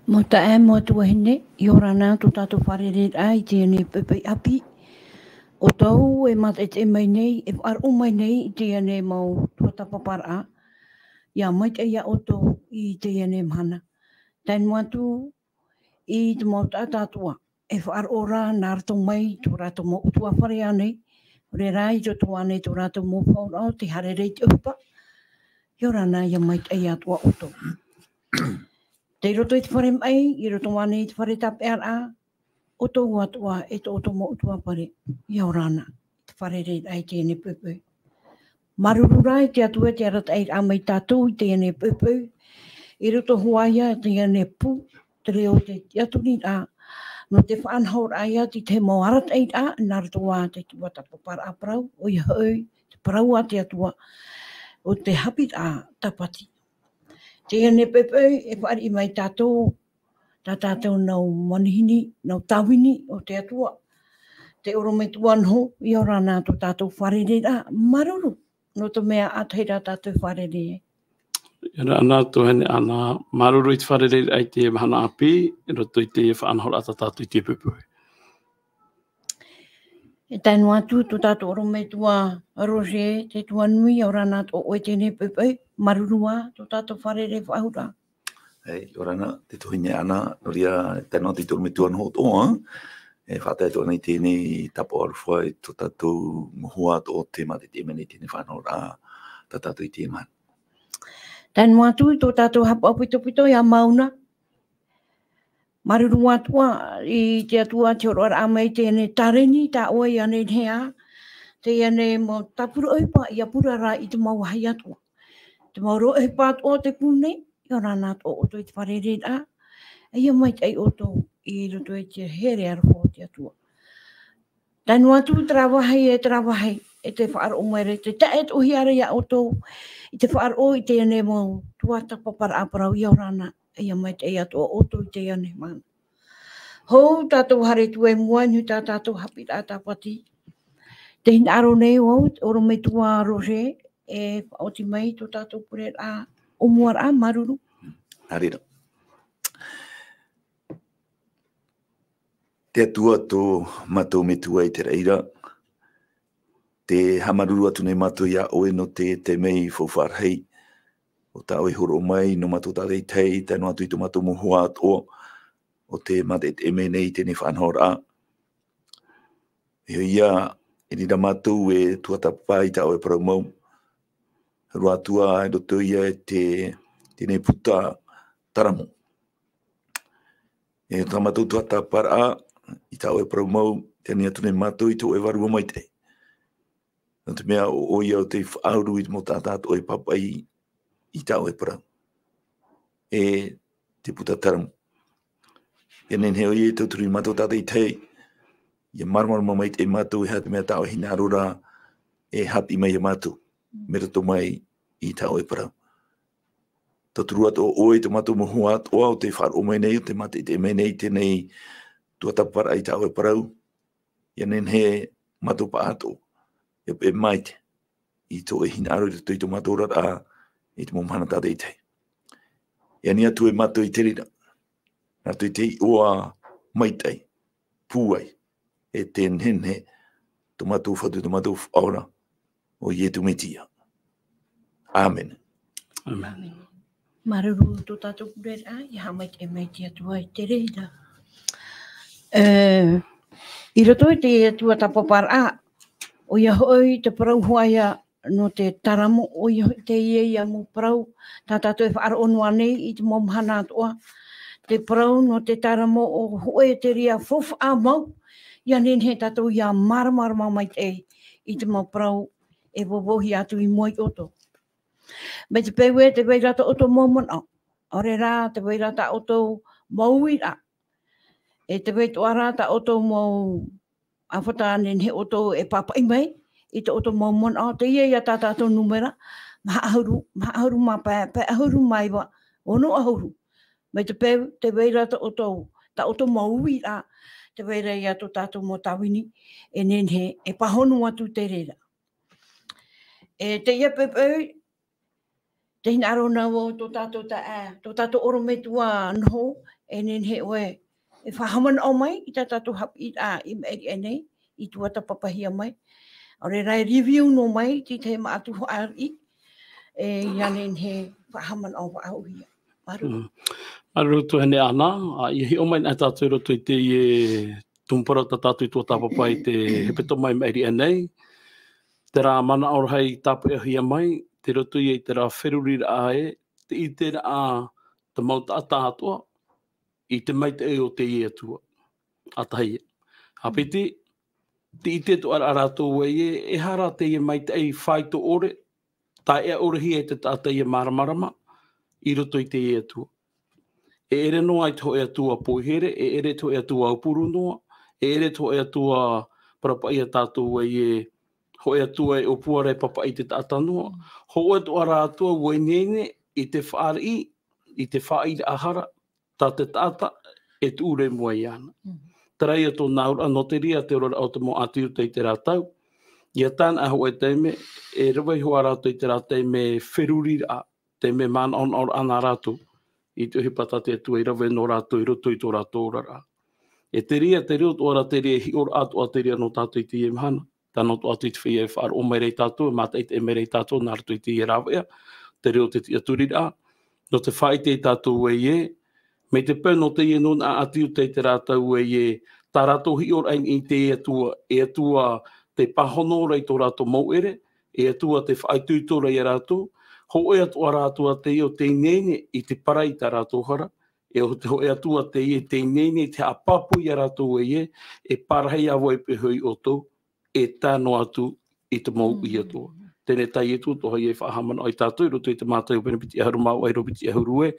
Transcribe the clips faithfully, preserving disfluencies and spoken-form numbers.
Mau taeaʻe, mau tuahine, ʻia ora na tō tātou fārereiraʻa i teie nei poʻipoʻi ʻāpī. ʻO tātou e mātaʻitaʻi mai nei, e faʻaroʻo mai nei i teie nei mau tuatāpaparaʻa, ʻia maitaʻi ia ʻoutou i teie nei mahana. Tae noa atu i te mau taʻata atoʻa e faʻaroʻo ra nā roto mai i tō rātou mau ʻutuāfare ānei, ʻaore rā i roto ānei i tō rātou mau faʻaroʻo, te fārerei, te ʻohipa. ʻIa ora na, ʻia maitaʻi atoʻa ʻoutou. Tei roto i te fare maʻi, i roto ānei i te fare tāpeʻaraʻa, ʻoutou atoʻa e tō ʻoutou mau ʻutuāfare, ʻia ora na i te fārereiraʻa i teie nei poʻipoʻi. Māuruuru rā i te Atua i te arataʻiraʻa mai ia tātou i teie nei poʻipoʻi, i roto hoʻi ia i teie nei pū, te reo o te tiʻaturiraʻa, nō te faʻanahoraʻa ia i te mau arataʻiraʻa, nā roto ā i te tuatāpaparaʻa parau, ʻoia hoʻi, te parau a te Atua, ʻo te haʻapiʻiraʻa tāpati. Teie nei poʻipoʻi, e fāriʻi mai ia tātou, tā tātou mau manihini, mau tāvini o te Atua. Te ʻorometua Noho, ʻia ora na tō tātou fārereiraʻa, māuruuru, nō te mea ʻātahi rā tātou e fārerei ai. ʻIa ora na tuahine Ana, māuruuru i te fārereiraʻa i teie mahana ʻāpī, i roto i te faʻanahoraʻa tā tātou i teie poʻipoʻi. E tae noa atu tō tātou ʻorometua Roger, te tuanui, ʻia ora na atoʻa ʻoe i teie nei poʻipoʻi, māuruuru ā tō tātou fārerei faʻahou ra. ʻĒ, ʻia ora na, te tuahine Ana, nō reira, tae noa atu i te ʻorometua Noho atoʻa, e faʻatae atoʻa nei i teie nei tāpaʻo aroha i tō tātou mau hoa atoʻa o tē mātaʻitaʻi mai nei i teie nei faʻanahoraʻa tā tātou i teie mahana. Tae noa atu tō tātou haʻapaʻo pitopito, ʻia Mauna. Māuruuru atoʻa i te Atua i te hōroʻaraʻa mai i teie nei tāreni, tā ʻoe ʻia nehenehe ā, teie nei mau tāpura ʻohipa ʻia purara i te mau vāhi atoʻa. Te mau reo ʻohipa atoʻa o te pū nei, ʻia ora na atoʻa ʻoutou i te fārereiraʻa, ʻia maitaʻi ʻoutou i roto i te here aroha o te Atua. Tae noa atu terā vāhi e terā vāhi, e tē faʻaroʻo mai ra, e tē taʻatoʻahia ra ia ʻoutou i te faʻaroʻo i teie nei mau tuatāpaparaʻa parau, ʻia ora na, ʻia maitaʻi atoʻa ʻoutou i teie nei mahana. Hou tātou haere atu i mua i niʻa i tā tātou haʻapiʻiraʻa tāpati. Tē hinaʻaro nei vau, ʻorometua Roger, e faʻaoti mai tō tātou pureraʻa ʻōmuaraʻa, māuruuru. Nā reira. Te Atua tō mātou Metua i te raʻi ra, tē haʻamāuruuru atu nei mātou ia ʻoe nō te tae mai faufaʻa rahi o tā ʻoe hōroʻa mai nō mātou tātaʻitahi, tae noa atu i tō mātou mau hoa atoʻa o tē mātaʻitaʻi mai nei i teie nei faʻanahoraʻa. E ʻoia, i reira mātou e tuatāpapa i tā ʻoe parau mau. Roa atu ā i roto ia i te, teie nei puta Taramo. E tā mātou tuatāpaparaʻa i tā ʻoe parau mau, tē ani atu nei mātou i tō ʻoe Vārua Maitaʻi. Nō te mea ʻo, ʻoia ʻo tē faʻauru i te mau taʻata atoʻa e pāpaʻi i tā ʻoe parau. E te puta Taramo. ʻIa nehenehe ʻoia e tauturu ia mātou tātaʻitahi, ʻia māramarama maitaʻi mātou, e aha te mea tā ʻoe hinaʻaro ra e haʻapiʻi mai ia mātou, mai roto mai i tā ʻoe parau. Tauturu atoʻa ʻoe i tō mātou mau hoa atoʻa o tē faʻaroʻo mai nei, o tē mātaʻitaʻi mai nei i teie nei tuatāpaparaʻa i tā ʻoe parau, ʻia nehenehe mātou pāʻatoʻa, ʻia peʻe maite i tō ʻoe hinaʻaro i roto i tō mātou oraraʻa i te mau mahana tātaʻitahi. ʻIa ani atu e mātou i te reira, nā roto i te iʻoa maitaʻi, pūai, e tē nehenehe tō mātou Fatu, tō mātou Faʻaora, ʻo Ietu Metia. ʻĀmene. ʻĀmene. Māuruuru tō tātou pureraʻa, ʻia haʻamaitaʻi mai te Atua i te reira. E, i roto i te tuatāpaparaʻa, ʻoia hoʻi te parau hoʻi ia nō te Taramo, ʻoia hoʻi teie ia mau parau, tā tātou e faʻaroʻo noa nei i te mau mahana atoʻa. Te parau nō te Taramo ʻo hōʻē te reira faufaʻa mau, ʻia nehenehe tātou ʻia māramarama maitaʻi i te mau parau e vauvauhia atu i mua ia ʻoutou. Mai te peu ē tē vai ra tō ʻoutou mau manaʻo, ʻaore rā tē vai ra tā ʻoutou mau uiraʻa, e tē vai atoʻa ra tā ʻoutou mau ʻāfata, nehenehe ʻoutou e pāpaʻi mai i tō ʻoutou mau manaʻo, teie ia tā tātou nūmera, maha ʻahuru, maha ʻahuru mā pae, pae ʻahuru mā iva, ono ʻahuru. Mai te peu tē vai ra tō ʻoutou, tā ʻoutou mau uiraʻa, tē vai ra ia tō tātou mau tāvini, e nehenehe e pāhono atu te reira. E teie poʻipoʻi, tē hinaʻaro na vau tō tātou taeaʻe, tō tātou ʻorometua Noho, e nehenehe ʻoe e faʻahaʻamanaʻo mai i tā tātou haʻapiʻiraʻa i maʻiri aʻe nei, i tuatāpapahia mai. ʻAore rā e review noa mai i te tahi mau atu hoʻi, e ia nehenehe faʻahaʻamanaʻo faʻahou ia. Māuruuru. Mm. Māuruuru tuahine Ana, ā, ʻia hiʻo mai na tātou i roto i teie tumu parau tā tātou i tuatāpapa i te hepetoma i maʻiri aʻe nei. Terā manaʻo rahi i tāpeʻahia mai, tei roto ia i terā feruriraʻa ē, te ʻiteraʻa, te mau taʻata atoʻa, i te maitaʻi o teie Atua. ʻĀtahi. ʻĀpiti, te ʻite atoʻa ra rātou ē, e, e aha rā teie maitaʻi faito ʻore, taʻeaʻorehia e te taʻata ʻia māramarama, i roto i teie Atua. E ʻere noa i te hōʻē Atua poihere, e ʻere te hōʻē Atua aupuru noa, e ʻere te hōʻē Atua parau paʻi ia tātou ē, hōʻē Atua e ʻōpua ra e papaʻi i te taʻata noa. Mm. Hōʻē atoʻa rā Atua ʻua ineine i te fāriʻi, i te fāʻiraʻa hara, tā te taʻata e tuʻu ra i mua iāna. Mm. Terā ia tōna auraʻa, nō te reira te oraraʻa o te mau ʻĀti Iuta i terā tau. ʻIa tae na hōʻē taime, e rave iho ā rātou i terā taime feruriraʻa, taime manaʻonaʻoraʻa nā rātou, i te ʻohipa tā te Atua i rave nō rātou i roto i tō rātou oraraʻa. E te reira, te reo atoʻa ra, te reira hiʻoraʻa atoʻa, te reira nō tātou i teie mahana. Tae noa atu i te feiā e faʻaroʻo mai ra ia tātou, e mātaʻitaʻi mai ra ia tātou, nā roto i teie rāveʻa, te reo o te tiʻaturiraʻa, nō te faʻaʻite ia tātou ē, mai te peu nō teie nūnaʻa ʻĀti Iuta i terā tau ē, tā rātou hiʻoraʻa i te Atua, e Atua tē pāhono ra i tō rātou mauʻere, e Atua tē faʻaitoito ra ia rātou, hōʻē atoʻa rā Atua teie ʻo tē ineine i te parai i tā rātou hara, e ʻo te hōʻē Atua teie tē ineine i te haʻapāpū ia rātou ē, e pārahi ā vau e pīhaʻi iho ʻoutou, e tae noa atu i te mau uʻi atoʻa. Mm. Teie nei tā Ietu atoʻa hoʻi e faʻahaʻamanaʻo ia tātou i roto i te Mātaio pene piti ʻahuru mā vaʻu, ʻīrava piti ʻahuru e,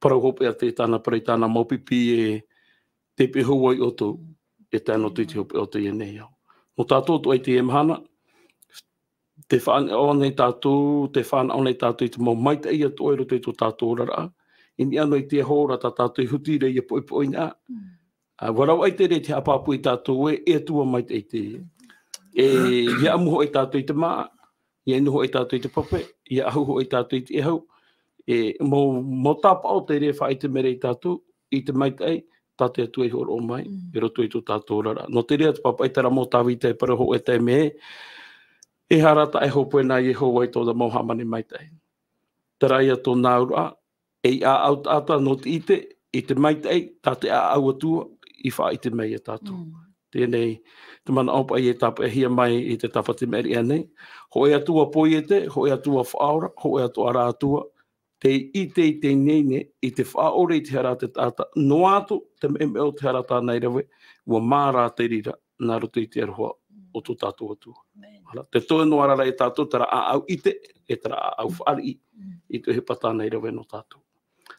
parau hopeʻa te tāna parau, i tāna mau pipi ē, tē pīhaʻi iho vau ia ʻoutou, e tae noa atu i te hopeʻa o teie nei ao. Nō tātou atoʻa i teie mahana, tē faʻanaho nei tātou, tē faʻanaho nei tātou i te mau maitaʻi atoʻa i roto i tō tātou oraraʻa, i niʻa noa i te aho ra tā tātou i huti ra ʻia poʻipoʻi na. Mm. Ā, ʻua rave ʻaita ra te haʻapāpū ia tātou ē, e Atua maitaʻi teie. E, ʻia ʻamu hoʻi tātou i te māʻa, ʻia inu hoʻi tātou i te pape, ʻia ʻahu hoʻi tātou i te ʻehu, e, mau, mau tāpaʻo te reira e faʻaʻite mai ra ia tātou, i te maitaʻi, tā te Atua i hōroʻa mai, Mm. i roto i tō tātou oraraʻa. Nō te reira te pāpaʻi terā mau Tāvita e parau hōʻē taime ē, e aha rā taʻehopue nā Iehova i tōna mau hāmani maitaʻi. Terā ia tōna auraʻa, ei ʻāʻau taʻata nō te ʻite i te maitaʻi tā te ʻāʻau Atua i faʻaʻite mai ia tātou. Mm. Teie nei te manaʻo paʻi e tāpeʻahia mai i te tāpati maʻiri aʻe nei. Hōʻē Atua poiete, hōʻē Atua faʻaora, hōʻē atoʻa rā Atua, tē ʻite i te ineine i te faʻaʻore i te hara a te taʻata, noa atu te meʻa, meʻa o te hara tāna i rave, ʻua mārā te reira nā roto i te aroha o tō tātou Atua. Amen. Hara, te toe noa ra ia tātou terā ʻāʻau ʻite, e terā ʻāʻau fāriʻi, Mm. i te ʻohipa tāna i rave nō tātou.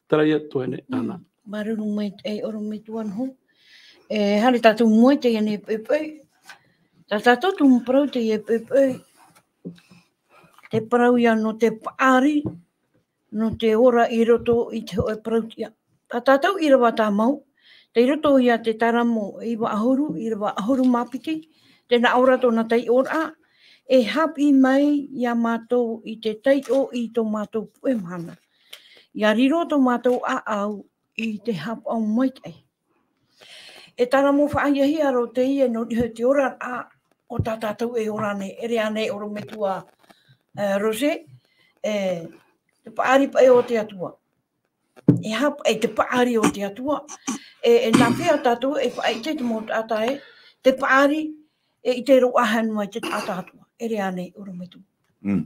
Terā ia tuahine Mm. Ana. Māuruuru maitaʻi ʻorometua Ana. E, haere tātou i mua i teie nei poʻipoʻi. Tā tātou tumu parau i teie poʻipoʻi. Te parau ia nō te paʻari, nō te ora i roto i te hōʻē parau tiʻa. Tā tātou ʻīrava tāmau, tei roto ia te Taramo iva ʻahuru, ʻīrava ʻahuru mā piti, tē nā ʻō ra tōna taiʻoraʻa, e haʻapiʻi mai ia mātou i te taiʻo i tō mātou puʻe mahana. ʻIa riro tō mātou ʻāʻau i te haʻapaʻo maitaʻi. E Taramo faʻahiahia roa teie nō niʻa i te oraraʻa o tā tātou e ora nei, e ʻere ānei ʻorometua, e, Rose, e, te paʻari paʻi o te Atua. E aha paʻi te paʻari o te Atua, e, e nāfea tātou e faʻaʻite te mau taʻata ē, te paʻari, e ʻite roa ʻāhanu mai te taʻata atoʻa, e ʻere ānei ʻorometua. Mm.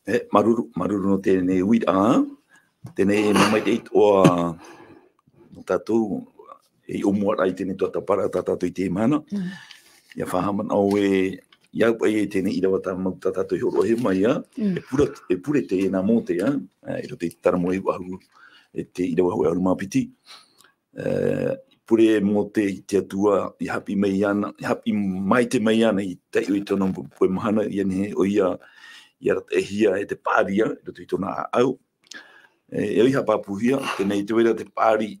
E, māuruuru, māuruuru nō teie nei uiraʻa, teie nei e mea maitaʻi atoʻa nō tātou, e ʻōmuaraʻa i teie nei tuatāpaparaʻa tā tātou i teie mahana. Mm. ʻIa faʻahaʻamanaʻo ē, ʻia au paʻi i teie nei ʻīrava tāmau tā tātou i hōroʻahia mai, ā, Mm. e pure, e pure teie nā Mōte, ā, ā, i roto i te Taramo iva ʻahuru, e te ʻīrava hōʻē ʻahuru mā piti. E, pure Mōte i te Atua, ʻia haʻapiʻi mai iāna, ʻia haʻapiʻi maitaʻi mai iāna i te taiʻo i tōna puʻe mahana, ʻia nehenehe ʻoia, ʻia arataʻihia e te paʻari ā, i roto i tōna ʻāʻau. E, e ʻoia i haʻapāpūhia, teie nei tē vai ra te paʻari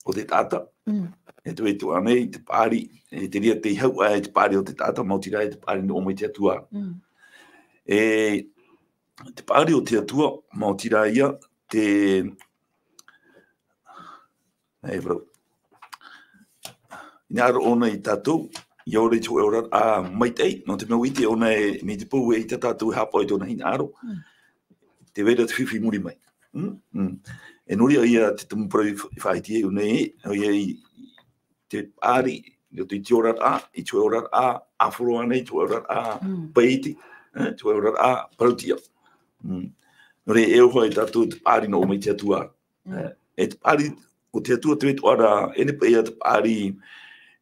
o te taʻata. Mm. E tē vai atoʻa nei te paʻari, e te reira tei hau aʻe te paʻari o te taʻata, maoti rā e te paʻari nō ʻō mai te Atua. Mm. E, te paʻari o te Atua, maoti rā ia, te, Hei, bro. Hinaʻaro ʻōna ia tātou, ʻia ora i te hōʻē oraraʻa maitaʻi, nō te mea ʻua ʻite ʻōna e, mai te peu e ʻaita tātou e haʻapaʻo i tōna hinaʻaro. Mm. Tē vai ra te fifi i muri mai. Mm, mm. E nō reira ia te tumu parau i fa-, i faʻahiti ai ʻōna e, ʻoia i te paʻari, i roto i te oraraʻa, i te hōʻē oraraʻa, ʻāfaro ānei, i te hōʻē oraraʻa, Mm. paʻiti, eh, te hōʻē oraraʻa, parauʻtiʻa. Mm. Nō reira, e aroha ia tātou te paʻari nō ʻō mai te Atua. Mm. Eh, e te paʻari o te Atua, te vai atoʻa ra, e nehenehe paʻi ia te paʻari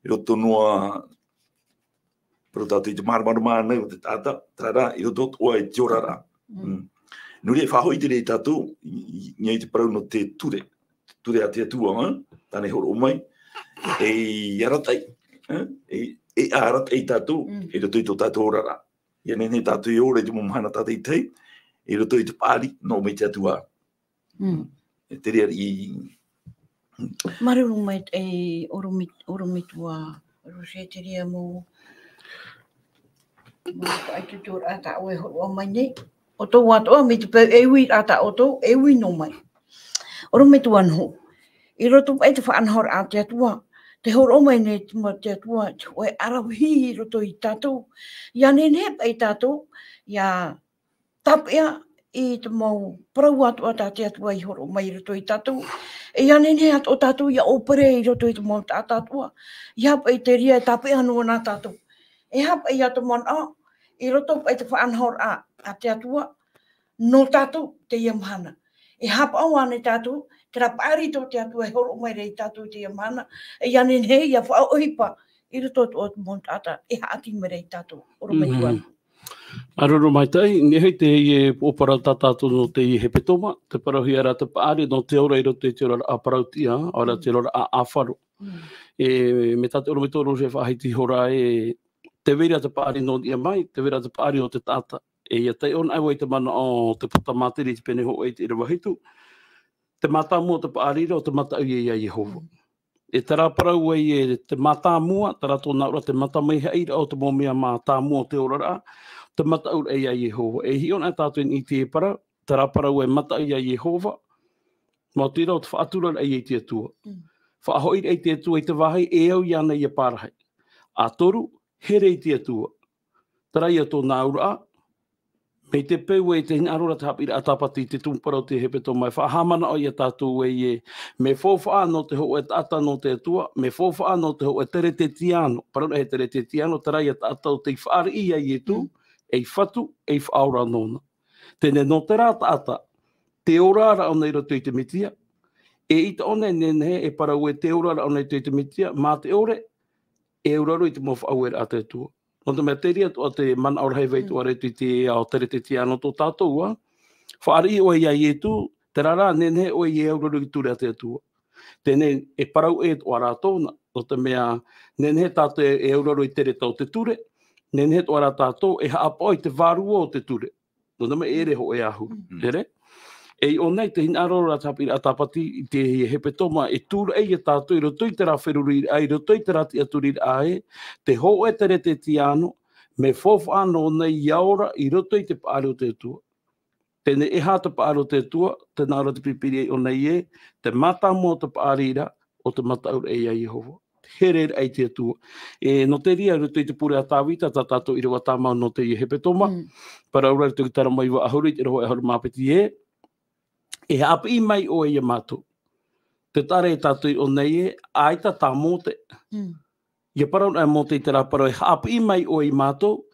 i roto noa, parau tātou i te māramarama ānei o te taʻata, terā rā, i roto atoʻa i te oraraʻa. Mm. Mm. Nō reira, e faʻahoʻi terā ia tātou, i, i, i te parau nō te ture, te ture a te Atua, eh? Tāna i hōroʻa mai, e arataʻi, eh? E, e arataʻi tātou, Mm. i roto i tō tātou oraraʻa. ʻIa nehenehe tātou e ora i te mau mahana tātaʻitahi, i roto i te paʻari, nō ʻō mai te Atua. Mm. E te reira i Māuruuru maitaʻi, ʻorometua, ʻorometua Rose, te reira mau, mau faʻaitoitoraʻa tā ʻoe e hōroʻa mai nei. ʻO tō atoʻa mai te peu e ui rā tā ʻoutou, e ui noa mai. ʻOrometua Noho. I roto paʻi te faʻanahoraʻa a te Atua, tē hōroʻa mai nei te mau te Atua, te hōʻē ʻaravihi i roto ia tātou. ʻIa nehenehe paʻi tātou, ʻia tāpeʻa i te mau parau atoʻa tā te Atua i hōroʻa mai i roto ia tātou. E ʻia nehenehe atoʻa tātou ʻia ʻōpere i roto i te mau taʻata atoʻa. ʻEiaha paʻi te reira e tāpeʻa noa na tātou. ʻEiaha paʻi ia te manaʻo, i roto paʻi te faʻanahoraʻa a te Atua, nō tātou teie mahana. E haʻapaʻo ānei tātou, terā paʻari tō te Atua e hōroʻa mai ra ia tātou teie mahana, e ʻia nehenehe ʻia faʻaʻohipa i roto atoʻa o te mau taʻata, e haʻati mai ra ia tātou, ʻorometua. Mm. Māuruuru maitaʻi, nehenehe teie e pōpara tā tātou nō teie hepetoma, tē parauhia ra te paʻari nō te ora i roto i te oraraʻa parauʻtiʻa, ʻaore rā te oraraʻa ʻāfaro. Mm. E, mai tā te ʻorometua Rose e faʻahiti ihora e, tē vai ra te paʻari nō niʻa mai, tē vai ra te paʻari o te taʻata. E ʻia taiʻo anaʻe vau i te manaʻo o te puta Mātiri i te pene hōʻē i te ʻīrava hitu, te mātāmua o te paʻari ra ʻo te mataʻu ia Iehova. Mm. E terā parau ē, e te mātāmua, terā tōna auraʻa, te mata mai haʻiraʻa o te mau mea mātāmua o te oraraʻa, te mataʻuraʻa ia Iehova. E hiʻo anaʻe tātou i niʻa i te parau, terā parau e mataʻu ia Iehova, maoti rā ʻo te faʻaturaraʻa ia i te Atua. Mm. Faʻahoʻiraʻa i te Atua i te vāhi e au iāna ʻia pārahi. A toru, here i te Atua. Terā ia tōna auraʻa, mai te peu ē tē hinaʻaro ra te haʻapiʻiraʻa tāpati i te tumu parau o te hepetoma e faʻahaʻamanaʻo ia tātou ē, e, mea faufaʻa nō te hōʻē taʻata nō te Atua, mea faufaʻa nō te hōʻē teretetiano, parau ra he teretetiano, terā ia taʻata ʻo tei fāriʻi ia Ietu, Mm. ei Fatu, ei Faʻaora nōna. Teie nei nō terā taʻata, tē ora ra ʻōna i roto i te Metia, eʻita ʻōna e nehenehe e parau ē tē ora ra ʻōna i roto i te Metia, mā te ʻore, e auraro i te mau faʻaueraʻa a te Atua. Nō te mea, te reira atoʻa te manaʻo rahi vai Mm. atoʻa ra i te ao teretetiano tō tātou, ā. Fāriʻi ʻoe ia Ietu, terā rā, nehenehe ʻoe e auraro i te ture a te Atua. Teie nei, e parau ʻē atoʻa rā tōna, nō te mea, nehenehe tātou e, e auraro i te reta o te ture, nehenehe atoʻa rā tātou e haʻapaʻo i te vārua o te ture. Nō te mea, e ʻere hōʻē ʻahuru. Mm. ʻEre? E i ʻō nei, tē hinaʻaro ra te haʻapiʻiraʻa tāpati i te hepetoma, e tūraʻi ia tātou i roto i terā feruriraʻa, i roto i terā tiʻaturiraʻa ē, te hōʻē teretetiano, mea faufaʻa nōna ʻia ora i roto i te paʻari o te Atua. Teie nei, e aha te paʻari o te Atua, tē nā ʻō ra te Pīpīria i ʻō nei ē, te mātāmua o te paʻari ra, ʻo te mataʻuraʻa ia Iehova. Hereraʻa i te Atua. E, nō te reira, i roto i te pure a Tāvita, tā tātou ʻīrava tāmau nō teie hepetoma, Mm. parau ra i roto i te Taramo iva ʻahuru, i te ʻīrava ʻahuru mā piti ē, e haʻapiʻi mai ʻoe ia mātou. Tē taʻa ra ia tātou i ʻō nei ē, ʻaita tā Mōte. Mm. ʻIa parau anaʻe Mōte i terā parau, e haʻapiʻi mai ʻoe ia mātou,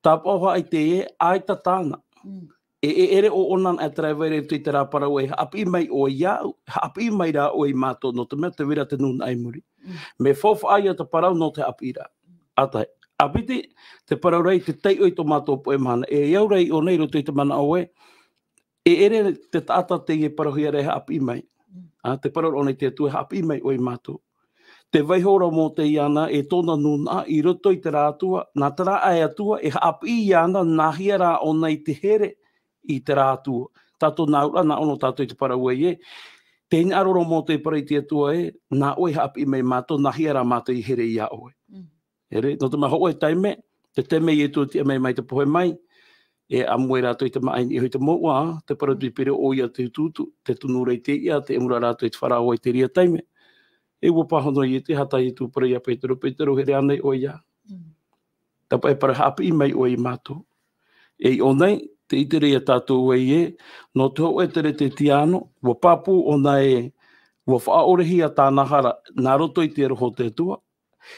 tāpaʻo haʻaʻite ē, ʻaita tāna. Mm. E, e ʻere ʻoʻona anaʻe terā e vai ra i roto i terā parau ē, haʻapiʻi mai ʻoe iāʻu, haʻapiʻi mai rā ʻoe ia mātou, nō te mea tē vai ra te nūnaʻa i muri. Mm. Mea faufaʻa ia te parau nō te haʻapiʻiraʻa. ʻA tahi. ʻA piti, te parau ra i te taiʻo i tō mātou poʻe mahana. E au ra i ʻō nei i roto i te manaʻo ē, e ʻere te taʻata teie e parauhia ra e haʻapiʻi mai. Mm. Ā, tē parau ra ʻōna i te Atua e haʻapiʻi mai ʻoe ia mātou. Tē vaiiho ra Mōte iāna e tōna nūnaʻa i roto i terā Atua, nā terā ʻae Atua e haʻapiʻi iāna, nāhea rā ʻōna i te here i terā Atua. Tātou nā ʻō ra, nā ʻō nō tātou i te parau ē, tē hinaʻaro ra Mōte e parau i te Atua ē, nā ʻoe e haʻapiʻi mai ia mātou, nāhea rā mātou e here iā ʻoe. Mm. ʻEre, nō te mea hōʻē taime, te taime Ietu e tiʻa mai mai te pohe mai, e ʻāmui rātou i te māʻa i niʻa iho i te mouʻa, te parau Pīpīria ʻoia te utuutu, tē tunu ra i te iʻa, tē ʻamu ra rātou i te Farao i te reira taime. E ʻua pāhono ʻia ʻite, haʻapiʻi atu paʻi ia Petero, Petero, here ānei ʻoe ia? Mm. Tāpaʻo e parau, haʻapiʻi mai ʻoe ia mātou. E i ʻō nei, tē ʻite ra ia tātou ē, nō te hōʻē teretetiāno, ʻua pāpū ʻōna ē, ʻua faʻaʻorehia tāna hara, nā roto i te aroha o te Atua.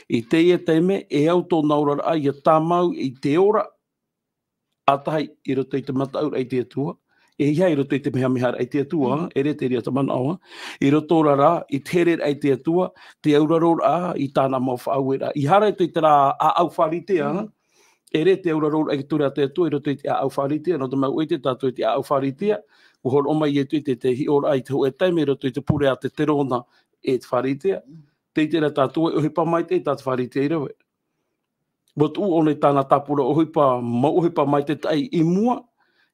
I teie taime, e au tōna oraraʻa ʻia tāmau i te ora ʻātahi i roto i te mataʻuraʻa i te Atua. E ʻeiaha i roto i te mehameha i te Atua, Mm. ʻeʻere te reira te manaʻo, ā. I roto ra rā, i te hereraʻa i te Atua, te auraroraʻa i tāna mau faʻaueraʻa. ʻEiaha i roto i terā ʻāʻau Pharisea, Mm. ʻeʻere te auraroraʻa i te ture a te Atua, i roto i te ʻāʻau Pharisea, nō te mea ʻua ʻite tātou i te ʻāʻau Pharisea, ʻua hōroʻa mai Ietu i te, te hiʻoraʻa i te hōʻē taime i roto i te pure a te terona e te Pharisea. Mm. Tē ʻite ra tātou e ʻohipa maitaʻi tā te Pharisea i rave. ʻUa tuʻu ʻōna i tāna tāpura ʻohipa, mau ʻohipa maitaʻi i mua,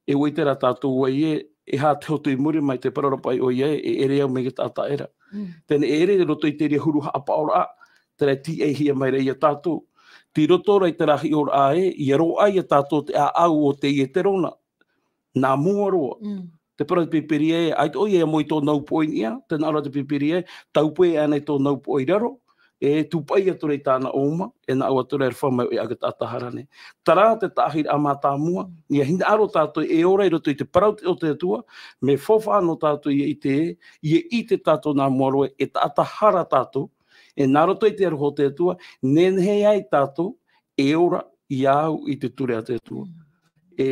e ʻua ʻite ra tātou ē, e aha te hotu i muri mai, te parau ra paʻi ʻoia ē, e ʻere au mai te taʻata ʻē ra. Mm. Teie nei e ʻere i roto i te reira huru haʻapaʻoraʻa, terā e tīaʻihia mai ra ia tātou. Tei roto ra i terā hiʻoraʻa ē, ʻia roaʻa ia tātou te ʻāʻau o teie terona. Nā mua roa. Mm. Te parau te Pīpīria ē, ʻaita ʻoia e moe i tōna upoʻo i niʻa, tē nā ʻō ra te Pīpīria ē, taupē ānei tōna upoʻo i raro, e tūpaʻi atu ra i tāna ʻōuma, e nā ʻō atu ra e rave mai ʻoia i te taʻata hara nei. Terā te taʻahiraʻa mātāmua, Mm. ʻia hinaʻaro tātou e ora i roto i te parau o te Atua, mea faufaʻa noa tātou ʻia ʻite, ʻia ʻite tātou nā mua roa e taʻata hara tātou, e nā roto i te aroha o te Atua, nehenehe ai tātou, e ora ia au i te ture a te Atua. Mm. E,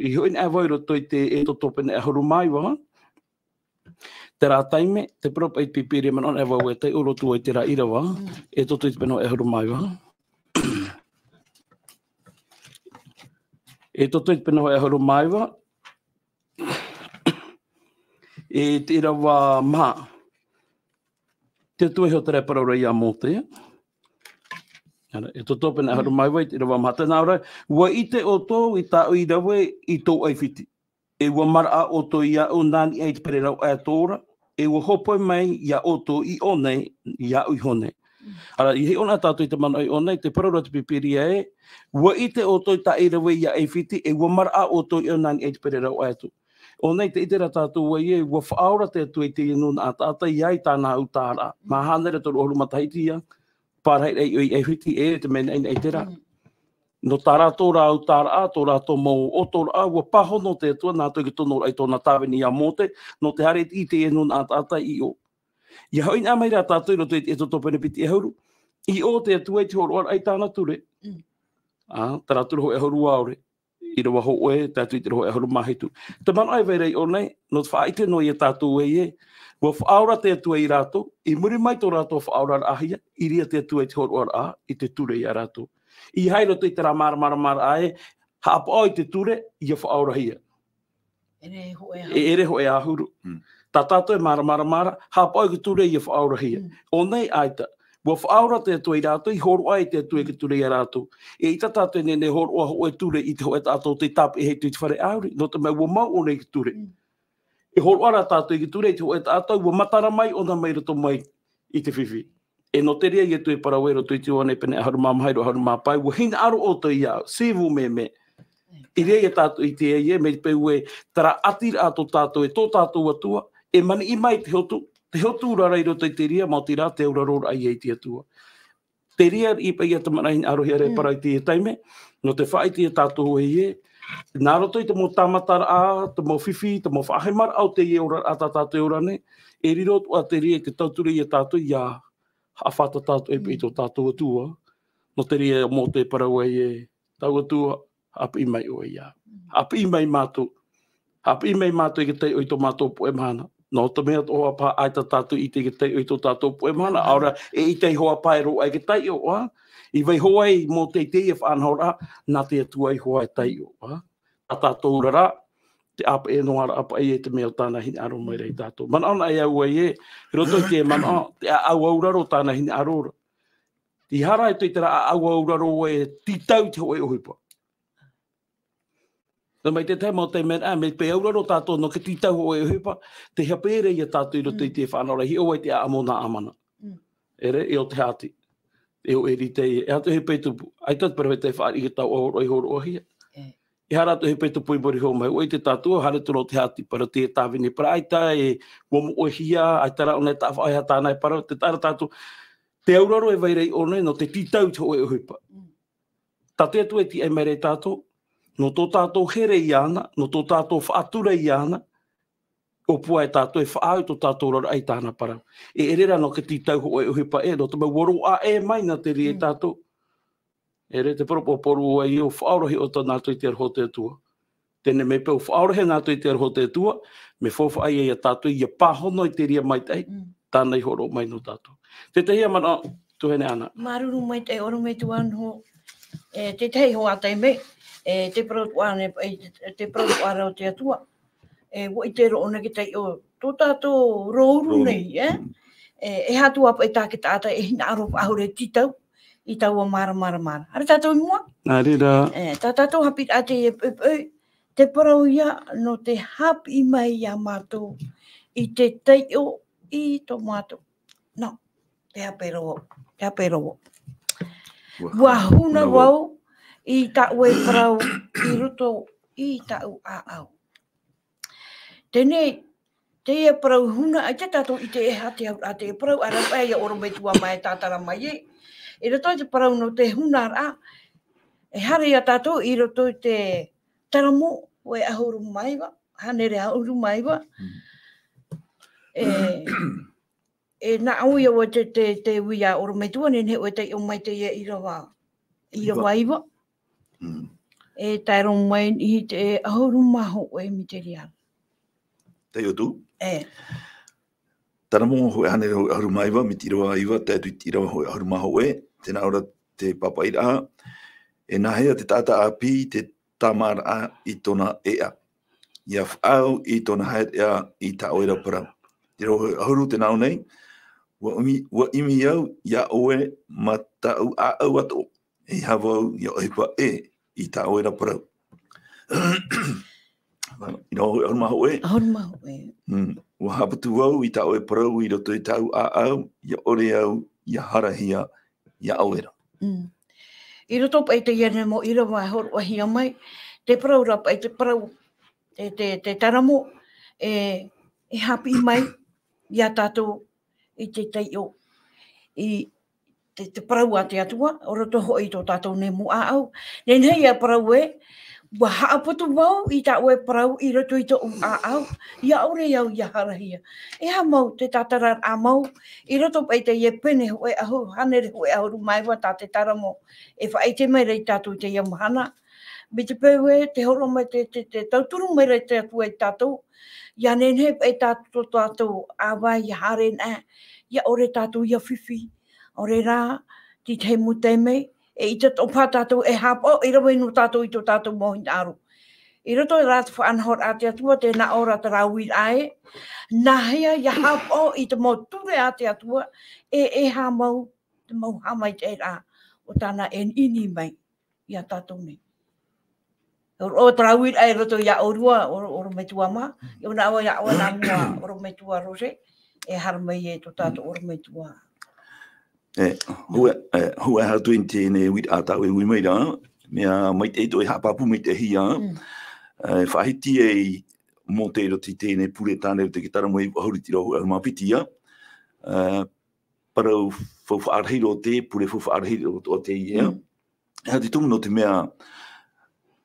i hoʻi anaʻe vau i roto i te Exodo pene ʻahuru mā iva, terā taime, te parau paʻi te Pīpīria manaʻo anaʻe vau e taiʻo roto i terā ʻīrava, Mm. Exodo pene ʻahuru mā iva. Exodo pene ʻahuru mā iva, e te ʻīrava maha. Te Atua e hōroʻa terā e parau ra ia Mōte. Ara, Exodo pene ʻahuru mā iva i te ʻīrava maha, tē nā ʻō ra, ʻua ʻite ʻoutou i tāʻu i rave i tō ʻAifiti. E ʻua maraʻa ʻoutou iāʻu nā niʻa i te pererau ʻaeto ra, e ʻua hōpoi mai ia ʻoutou i ʻō nei, iāʻu iho nei. Mm. Ara, ʻia hiʻo na tātou i te manaʻo i ʻō nei, te parau ra te Pīpīria ē, ʻua ʻite ʻoutou i tāʻu i rave ia ʻAifiti, e ʻua maraʻa ʻoutou iāʻu nā niʻa i te pererau ʻaeto. ʻŌ nei, tē ʻite ra tātou ē, ʻua faʻaora te Atua i teie nūnaʻa taʻata, ʻia ʻite i tāna ʻautaraʻa. Mahana ra toru ʻahuru matahiti ia, pārahi ra i ʻō i ʻAifiti, e te mea naʻinaʻi terā. Mm. Nō tā rātou rā ʻautaraʻa, tō rātou mau ʻotoraʻa, ʻua pāhono te Atua nā roto i te tonoraʻa i tōna tāvini ia Mōte, nō te haere i teie nūnaʻa taʻata i ʻō. ʻIa hoʻi na mai rā tātou i roto i te Exodo pene piti ʻahuru, i ʻō te Atua i te hōroʻaraʻa i tāna ture. Mm. Ā, terā ture hōʻē ʻahuru ʻaore. ʻĪrava hōʻē, tae atu i te hōʻē ʻahuru mā hitu. Te manaʻo e vai ra i ʻō nei, nō te faʻaʻite noa ia tātou ē, ʻua faʻaora te Atua ia rātou, i muri mai tō rātou faʻaoraraʻahia, i ʻīria te Atua i te hōroʻaraʻa, i te ture ia rātou. ʻEiaha i roto i terā māramaramaraʻa ē, haʻapaʻo i te ture, ʻia faʻaorahia. E ʻere hōʻē ʻahuru. E ʻere hōʻē ʻahuru. Mm. Tā tātou e māramarama ra, haʻapaʻo i te ture ʻia faʻaorahia. Mm. ʻŌ nei ʻaita. ʻUa faʻaora te Atua ia rātou, i hōroʻa ai te Atua i te ture ia rātou. E ʻaita tātou e nehenehe e hōroʻa hōʻē ture i te hōʻē taʻata tei tāpeʻahia i te fare ʻāuri. Nō te mea ʻua mau ʻōna i te ture. Mm. E hōroʻa rā tātou i te ture i te hōʻē taʻata, ʻua matara mai ʻōna mai roto mai i te fifi. E nō te reira ʻaita e parau i roto i te Ioane pene ʻahuru mā maha, ʻahuru mā pae, ʻua hinaʻaro ʻoutou iāʻu, si vous m'aimez. ʻĒ. I reira ia tātou i ʻite ai, mai te peu ē, terā ʻatiraʻa tō tātou, e tō tātou Atua, e maniʻi mai te hotu, te hotu rā i roto i te reira, maoti rā, te auraroraʻa ia i te Atua. Te reira i paʻi ia te manaʻo hinaʻaro hia ra e Mm. parau i teie taime, nō te faʻaʻite ia tātou ē, nā roto i te mau tāmataraʻa, te mau fifi, te mau faʻahemaraʻa o teie oraraʻa tā tātou e ora nei, e riro atoʻa te reira i te tauture ia tātou ʻia haʻafātata atoʻa i Mm. tō tātou Atua. Nō te reira Mōte e parau ai ē, tau Atua, haʻapiʻi mai ʻoe ia. Mm. Haʻapiʻi mai mātou. Haʻapiʻi mai mātou i te taiʻo i tō mātou puʻe mahana. Nō te mea tō ʻoe paha ʻaita tātou i ʻite i te taiʻo i tō tātou puʻe mahana. Mm. ʻAore rā, e ʻita iho ā paha e roaʻa i te taiʻo, ā? I vaiiho ai Mōte i teie faʻanahoraʻa, nā te Atua iho ā e taiʻo, ā? Tā tātou ra rā, te ʻāpeʻe noa ra paʻi e te mea o tāna hinaʻaro mai ra ia tātou. Manaʻo na e au ai ē, i roto i te manaʻo, te ʻāʻau auraro o tāna hinaʻaro ra. ʻEiaha rā i terā ʻāʻau auraro e tītau i te hōʻē ʻohipa. Nō mai te tahi mau taime, ā, mea paʻi auraro tātou nō te tītau hōʻē ʻohipa, te hape ra ia tātou i roto i Mm. te faʻanahoraʻa, hiʻo ai te ʻāʻamu o Naamana. Mm. ʻEre, e ʻo te hāti. E ʻo Erisa, e atu he pae tupu. ʻAita te peropheta e fāriʻi i te tau ʻahuru ʻo hōroʻahia. ʻĒ. E hara atu e peto pui mori ho mai, ʻoia te tātou, haere atu rā te hāti parau, te tāvini parau, ʻaita e ua moʻehia, ʻaita rā ʻōna e taʻa faʻaea tāna e parau, te taʻa ra tātou, te auraro e vai ra i ʻō nei, nō te tītau i te hōʻē ʻohipa. Mm. Tā te Atua e tīaʻi mai ra ia tātou, nō tō tātou here iāna, nō tō tātou faʻatura iāna, ʻōpua e tātou e faʻaau tō tātou oraraʻa i tāna parau. E ʻere rā nō te tītau hōʻē ʻohipa ē, nō te mau oro ʻē mai nā te reira ia tātou. E ʻere te parau pōpōru ʻoia ʻo faʻaorohia ʻo tō nātou i te aroha o te Atua. Teie nei paʻi ʻo faʻaorohia nātou i te aroha o te Atua, mea faufaʻa ia ia tātou, ia pāhono i te reira maitaʻi, Mm. tāna i hōroʻa mai nō tātou. Tētahi ā manaʻo, tuahine Ana. Māuruuru maitaʻi ʻorometua Noho, e, tētahi hoʻi taime, e, te parau atoʻa nei, e, te, te parau atoʻa ra o te Atua. E, ʻua ʻite roa ʻōna te taiʻo, tō tātou rōuru Rōuru. nei, e? Mm. E, e aha atu ā paʻi tā te taʻata e hinaʻaro faʻahou e tītau i taua māramarama ra. Haere tātou i mua? Nā reira. E, tā tātou haʻapiʻiraʻa teie poʻipoʻi, te parau ïa nō te haʻapiʻi mai ia mātou i te taiʻo i tō mātou. Nō, te hape roa, te hape roa. Ua Ua huna huna vau. vau i tāʻu e parau i roto i tāʻu ʻāʻau. Teie, teie parau huna, ʻaita tātou i ʻite e aha te auraʻa teie parau, ʻaore rā paʻi ia ʻorometua mā e tātara mai ē. I roto i te parau nō te hunaraʻa, e haere ia tātou i roto i te Taramo, hōʻē ʻahuru mā iva, hānere ʻahuru mā iva. Mm. E, e nā ʻō ia ʻoe te, te, te uiʻa ʻorometua, nehenehe ʻoe e taiʻo mai teie ʻīrava, ʻīrava Iva. iva. Mm. E tae roa mai i te ʻahuru mā hōʻē mītera. Taiʻo atu? E. Taramo hōʻē hānere hōʻē ʻahuru mā iva, mītera iva, tae atu i te ʻīrava hōʻē ʻahuru mā hōʻē, tē nā ʻō ra te pāpaʻiraʻa, e nāhea te taʻata ʻāpī i te tāmāraʻa i tōna ʻēʻa. ʻIa faʻaau i tōna haereʻa i tā ʻoe ra parau. Te ʻīrava hōʻē ʻahuru tē nā ʻō nei, ʻua ʻimi, ʻua ʻimi au ia ʻoe mā tāʻu ʻāʻau atoʻa, ʻeiaha vau ʻia ʻohipa ʻē i tā ʻoe ra parau. ʻĪrava hōʻē ʻahuru mā hōʻē. ʻAhuru mā hōʻē. Mm. ʻUa haʻapatu vau i tā ʻoe parau i roto i tāʻu ʻāʻau, ʻia ʻore au ʻia harahia ia ʻoe ra. Mm. I roto paʻi i teie nei mau ʻīrava e hōroʻahia mai, te parau ra paʻi, te parau, te, te, te Taramo, e, e haʻapiʻi mai ia tātou i te taiʻo, i te, te parau a te Atua, o roto hoʻi i tō tātou nei mau ʻāʻau. Nehenehe ia parau ē, ʻua haʻapatu vau i tā ʻoe parau i roto i tōʻu ʻāʻau, ʻia ʻore au ʻia harahia. E aha mau te tātararaʻa mau, i roto paʻi i teie pene hōʻē ʻahuru, hānere hōʻē ʻahuru mā iva tā te Taramo, e faʻaʻite mai ra ia tātou i teie mahana. Mai te peu ē, tē hōroʻa mai te, te, te tauturu mai ra te Atua ia tātou, ʻia nehenehe paʻi tā tō tātou ʻāvae ʻia haere na, ʻia ʻore tātou ʻia fifi. ʻAore rā, te tahi mau taime, e ʻite atoʻa paha tātou e haʻapaʻo, e rave noa tātou i tō tātou mau hinaʻaro. I roto rā i te faʻanahoraʻa a te Atua, tē nā ʻō ra terā uiraʻa ē, nāhea ʻia haʻapaʻo i te mau ture a te Atua, e, e ʻeiaha mau, te mau haʻamaitaʻiraʻa o tāna e niʻihi mai ia tātou nei. ʻO, ʻo terā uiraʻa i roto ia ʻōrua, ʻo, ʻorometua mā, ʻia ʻō na ʻoe, ʻia ʻō na mua, ʻorometua Rose, e haere mai e tō tātou ʻorometua. E, hōʻē, e, hōʻē atu i teie uiraʻa tā ʻoe e ui mai ra, mea maitaʻi tō ʻoe haʻapāpū maitaʻihia, Mm. e, faʻahiti ai Mōte i roto i teie pure tāne, i roto i te Taramo iva ʻahuru, te ʻīrava ʻahuru mā piti ïa, e, parau faufaʻa rahi roa te, pure faufaʻa rahi roa teie. Mm. E aha te tumu? Nō te mea,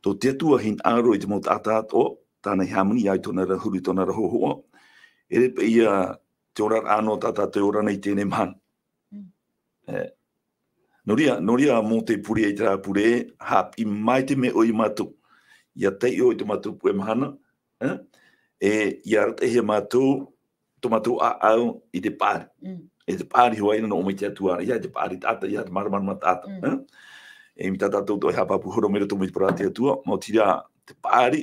tō te Atua e hinaʻaro i te mau taʻata atoʻa, tāna i hāmani, ʻia ʻite i tōna ra huru, i tōna ra hōhoʻa. E ʻere paʻi ïa te oraraʻa nō tā tātou e ora nei i teie mahana. Mm. E, nō reira, nō reira Mōte e pure ai terā pure, haʻapiʻi maitaʻi mai ʻoe ia mātou. ʻIa taiʻo i tō mātou puʻe mahana, e, e ʻia arataʻihia mātou, tō mātou ʻāʻau i te paʻari. Mm. E te paʻari hoʻi ïa nō ʻō mai te Atua, ʻeiaha te paʻari taʻata, ʻeiaha te māramarama taʻata, Mm. e? E mai tā tātou atoʻa e haʻapāpū horo mai roto mai te parau a te Atua, maoti rā te paʻari,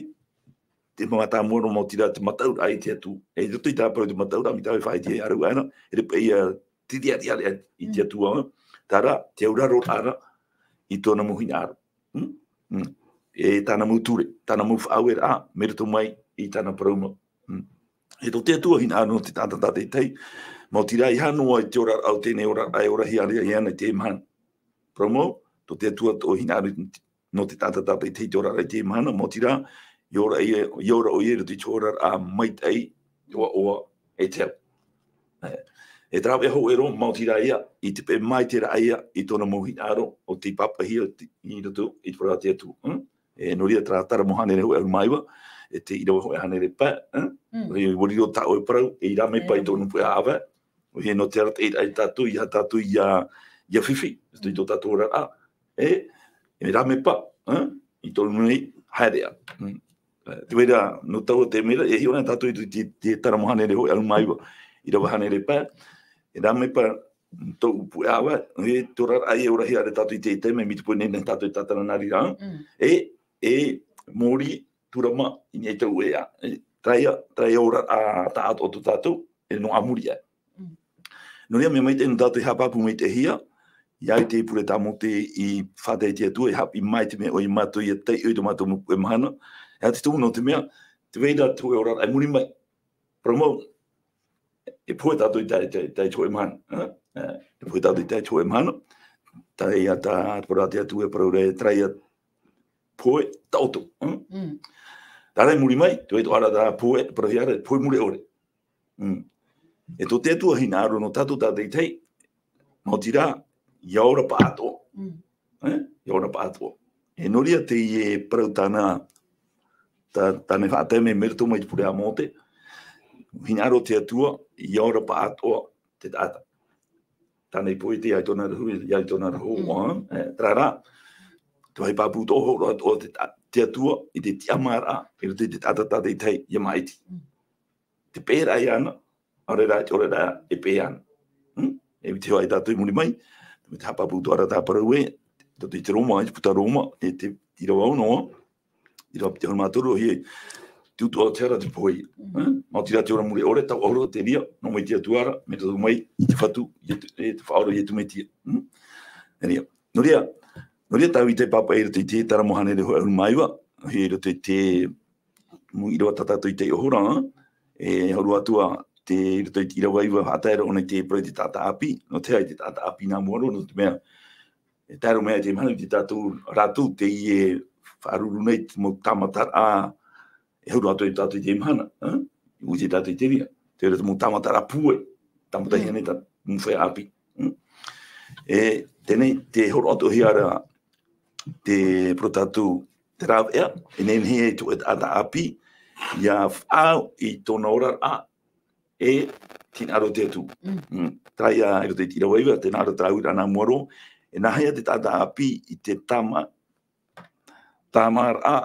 te mātāmua roa, maoti rā te mataʻuraʻa i te Atua. E roto i terā parau te mataʻuraʻa, mai tā ʻoe e faʻahiti ai, ʻāreʻa ʻana, e ʻere paʻi ïa te ʻāreʻa i te Mm. Atua, e? Terā, te auraro ra i tōna mau hinaʻaro. Mm? Mm. E tāna mau ture, tāna mau faʻaueraʻa, mai roto mai i tāna parau mau. Mm. E tō te Atua e hinaʻaro nō te taʻata tātaʻitahi, maoti rā ʻeiaha noa i te oraraʻa o teie oraraʻa e orahia ra iāna i teie mahana. Parau mau, tō te Atua atoʻa e hinaʻaro i te, nō te taʻata tātaʻitahi i te oraraʻa i teie mahana, maoti rā, ʻia ora ʻoia, ʻia ora ʻoia i roto i te oraraʻa maitaʻi, ʻoaʻoa, e te au. E, e te rāveʻa hōʻē roa, maoti rā ïa, i te peʻe maitaʻi rā ïa, i tōna mau hinaʻaro, ʻo tei pāpaʻihia i roto i te parau a te Atua. Mm? E, nō reira terā Taramo hānere hōʻē ʻahuru mā iva, e te ʻīrava hōʻē hānere pae, mm? Mm. E, ʻua riro tā ʻoe parau, e ʻia rāveʻa paʻi tō ʻoe puʻe ʻāvae, ʻoia nō te arataʻi tātou, ʻia tātou, ʻia, ʻia fifi, i tō tātou oraraʻa, e, e rāveʻa paʻi, e, i tō ʻoe nei haereʻa. Mm. E, te vai ra, nō taua te mea ra, e hiʻo na tātou i te, te, te Taramo hānere hōʻē ʻahuru mā iva, ʻīrava hānere pae, e rāveʻa paʻi tō ʻoe puʻe ʻāvae, e, te oraraʻa e orahia ra tātou i te, te mea, mai te peu nei nā tātou e tātara nā reira, mm, e, e, mōrī, tūrama, i niʻa i tō ʻoe ʻēʻa. E, terā ïa, terā ïa oraraʻa taʻatoʻa tō tātou, e nō ā muri aʻe. Mm. Nō reira, mea maitaʻi nō tātou e haʻapāpū maitaʻihia, ʻia ʻite i te pure tā Mōte i faʻatae i te Atua, e haʻapiʻi mai te mea ʻoia ia mātou ʻia taiʻo i tō mātou mau puʻe mahana. E aha te tumu? Nō te mea, te vai ra te hōʻē oraraʻa i muri mai. Parau mau, e pohe tātou i tā, i tā, i tā te hōʻē mahana, e? E, e pohe tātou i tā te hōʻē mahana. Terā ïa tā, te parau a te Atua e parau ra, terā ïa pohe taʻoto, e? Mm. Terā i muri mai, te vai atoʻa ra terā pohe, parauhia ra, pohe mure ʻore. Mm. E tō te Atua hinaʻaro nō tātou tātaʻitahi, maoti rā, ʻia ora pāʻatoʻa. Mm. E? ʻIa ora pāʻatoʻa. E nō reira teie parau tāna, tā, tāna i faʻatae mai, mai roto mai te pure a Mōte, hinaʻaro te Atua, ʻia ora pāʻatoʻa te taʻata. Tāna i pohe ʻia tōna rahu, ʻia tōna rahu, mm, e, terā rā, te vāhi pāpū tō hōroʻa atoʻa te ta-, te Atua, i te tiʻamāraʻa, i roto i te taʻata tātaʻitahi, ʻia māʻiti. Mm. Te peʻeraʻa iāna, ʻaore rā, te oraraʻa e peʻe ana. Hmm? E ʻite hoʻi tātou i muri mai, mai te haʻapāpū atoʻa ra tā parau ē, i roto i te Roma, i te puta Roma, e te ʻīrava ono, ʻīrava piti ʻahuru mā toru, ʻoia, te utuʻa o te hara te pohe. Hmm? Maoti rā te ora mure ʻore, taua ʻahuru te reira, nō mai te Atua ra, mai roto mai i te Fatu, i te, e te Faʻaora Iesu Mesia. Hmm? Nō reira, nō reira, nō reira tāua i te pāpaʻi i roto i te Taramo hānere hōʻē ʻahuru mā iva, ʻoia i roto i te mau ʻīrava tā tātou i taiʻo ra, e hōroʻa atu ā te, i roto i te ʻīrava iva, faʻatae ra ʻōna i te parau i te taʻata ʻāpī, nō te aha i te taʻata ʻāpī nā mua roa, nō te mea, e tae roa mai i te mahana i te tātou, rātou teie e faʻaruru nei te mau tāmataraʻa, e hōroʻa atu ai tātou i te mahana, e? ʻUa ʻite tātou i te reira, te reira te mau tāmataraʻa puai, tāmata hia nei tā mau feiā ʻāpī. Mm. E, teie nei, tē hōroʻa atoʻahia ra, te parau tātou, te rāveʻa, e nehenehe ai tō ʻoe taʻata ʻāpī, ʻia faʻaau i tōna oraraʻa, e te hinaʻaro o te Atua. Mm. Mm. Terā ïa i roto i te ʻīrava iva, tē nā ʻō ra te rāveʻa nā mua roa, e nāhea te taʻata ʻāpī i te tāmā, tāmāraʻa,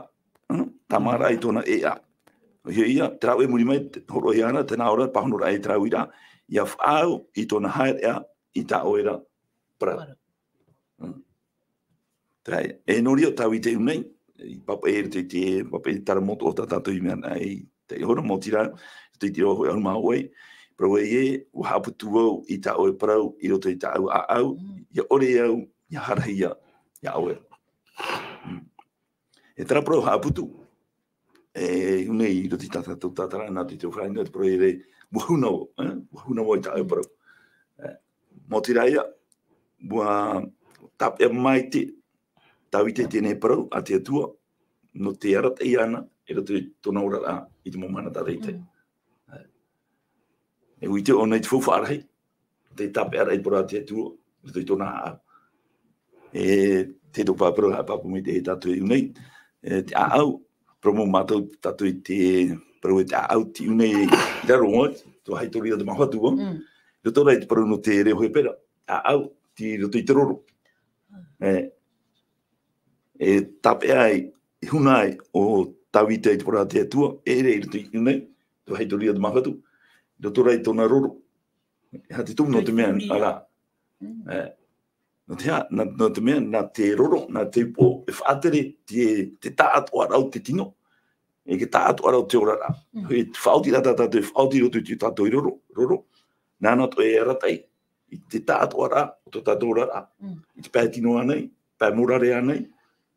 mm, tāmāraʻa i tōna ʻēʻa. ʻOia, te rāveʻa i muri mai, te hōroʻahia ra, tē nā ʻō ra, pāhonoraʻa i te rāveʻa, ʻia faʻaau i tōna haereʻa i tā ʻoe ra parau. Parau. Mm. Terā, e nō reira tāua i te ʻū nei, i pāpaʻi i roto i te, pāpaʻi i te Taramo atoʻa tā tātou i mea nei, te hōroʻa maoti rā, i roto i te ʻīrava hōʻē ʻahuru mā hōʻē, parau ē, ʻua haʻaputu au i tā ʻoe parau, i roto i tāʻu ʻāʻau, mm, ʻia ʻore au, ʻia harahi ia, ia ʻoe. Mm. E terā parau haʻaputu, e, ʻū nei i roto i tā tātou tātara, nā te teo whāinga, te parau ē, ʻua huna vau, e? ʻUa huna vau i tā ʻoe parau. E, maoti rā ïa, ʻua tāpeʻa maitaʻi, tāviti teie parau, a te Atua, nō te arataʻi iāna, i roto i tōna oraraʻa, i te mau mahana tātaʻitahi. Mm. E, ʻua ʻite ʻōna i te faufaʻa rahi, te tāpeʻaraʻa i te parau a te Atua, i roto i tōna ʻāʻau. E, te tō pāpū, haʻapāpū mai te tātou i ʻū nei, e, te ʻāʻau, parau mau mātou tātou i te, parau ē te ʻāʻau, te ʻū nei i raro, te vāhi toru ʻīrava mā fā, ā. Mm. I roto rā i te parau nō te reo Hepera, ʻāʻau, tei roto i te roro. E, e tāpeʻa ai, e huna ai, ʻo Tāvita i te parau a te Atua, e ʻere i roto i ʻū nei, te vāhi toru ʻīrava mā fā, i roto rā i tōna roro. E aha te tumu? Nō te mea, ʻaita. Mm. E, nō te aha, nā, nō te mea, nā te roro, nā te upoʻo, e faʻatere te, te taʻatoʻaraʻa o te tino, e te taʻatoʻaraʻa o te oraraʻa. Mm. E faʻaoti rā tā tātou, e faʻaoti roto i tō tātou roro, roro, nāna atoʻa e arataʻi i te taʻatoʻaraʻa o tō tātou oraraʻa. Mm. I te pae tino ānei, pae morare ānei,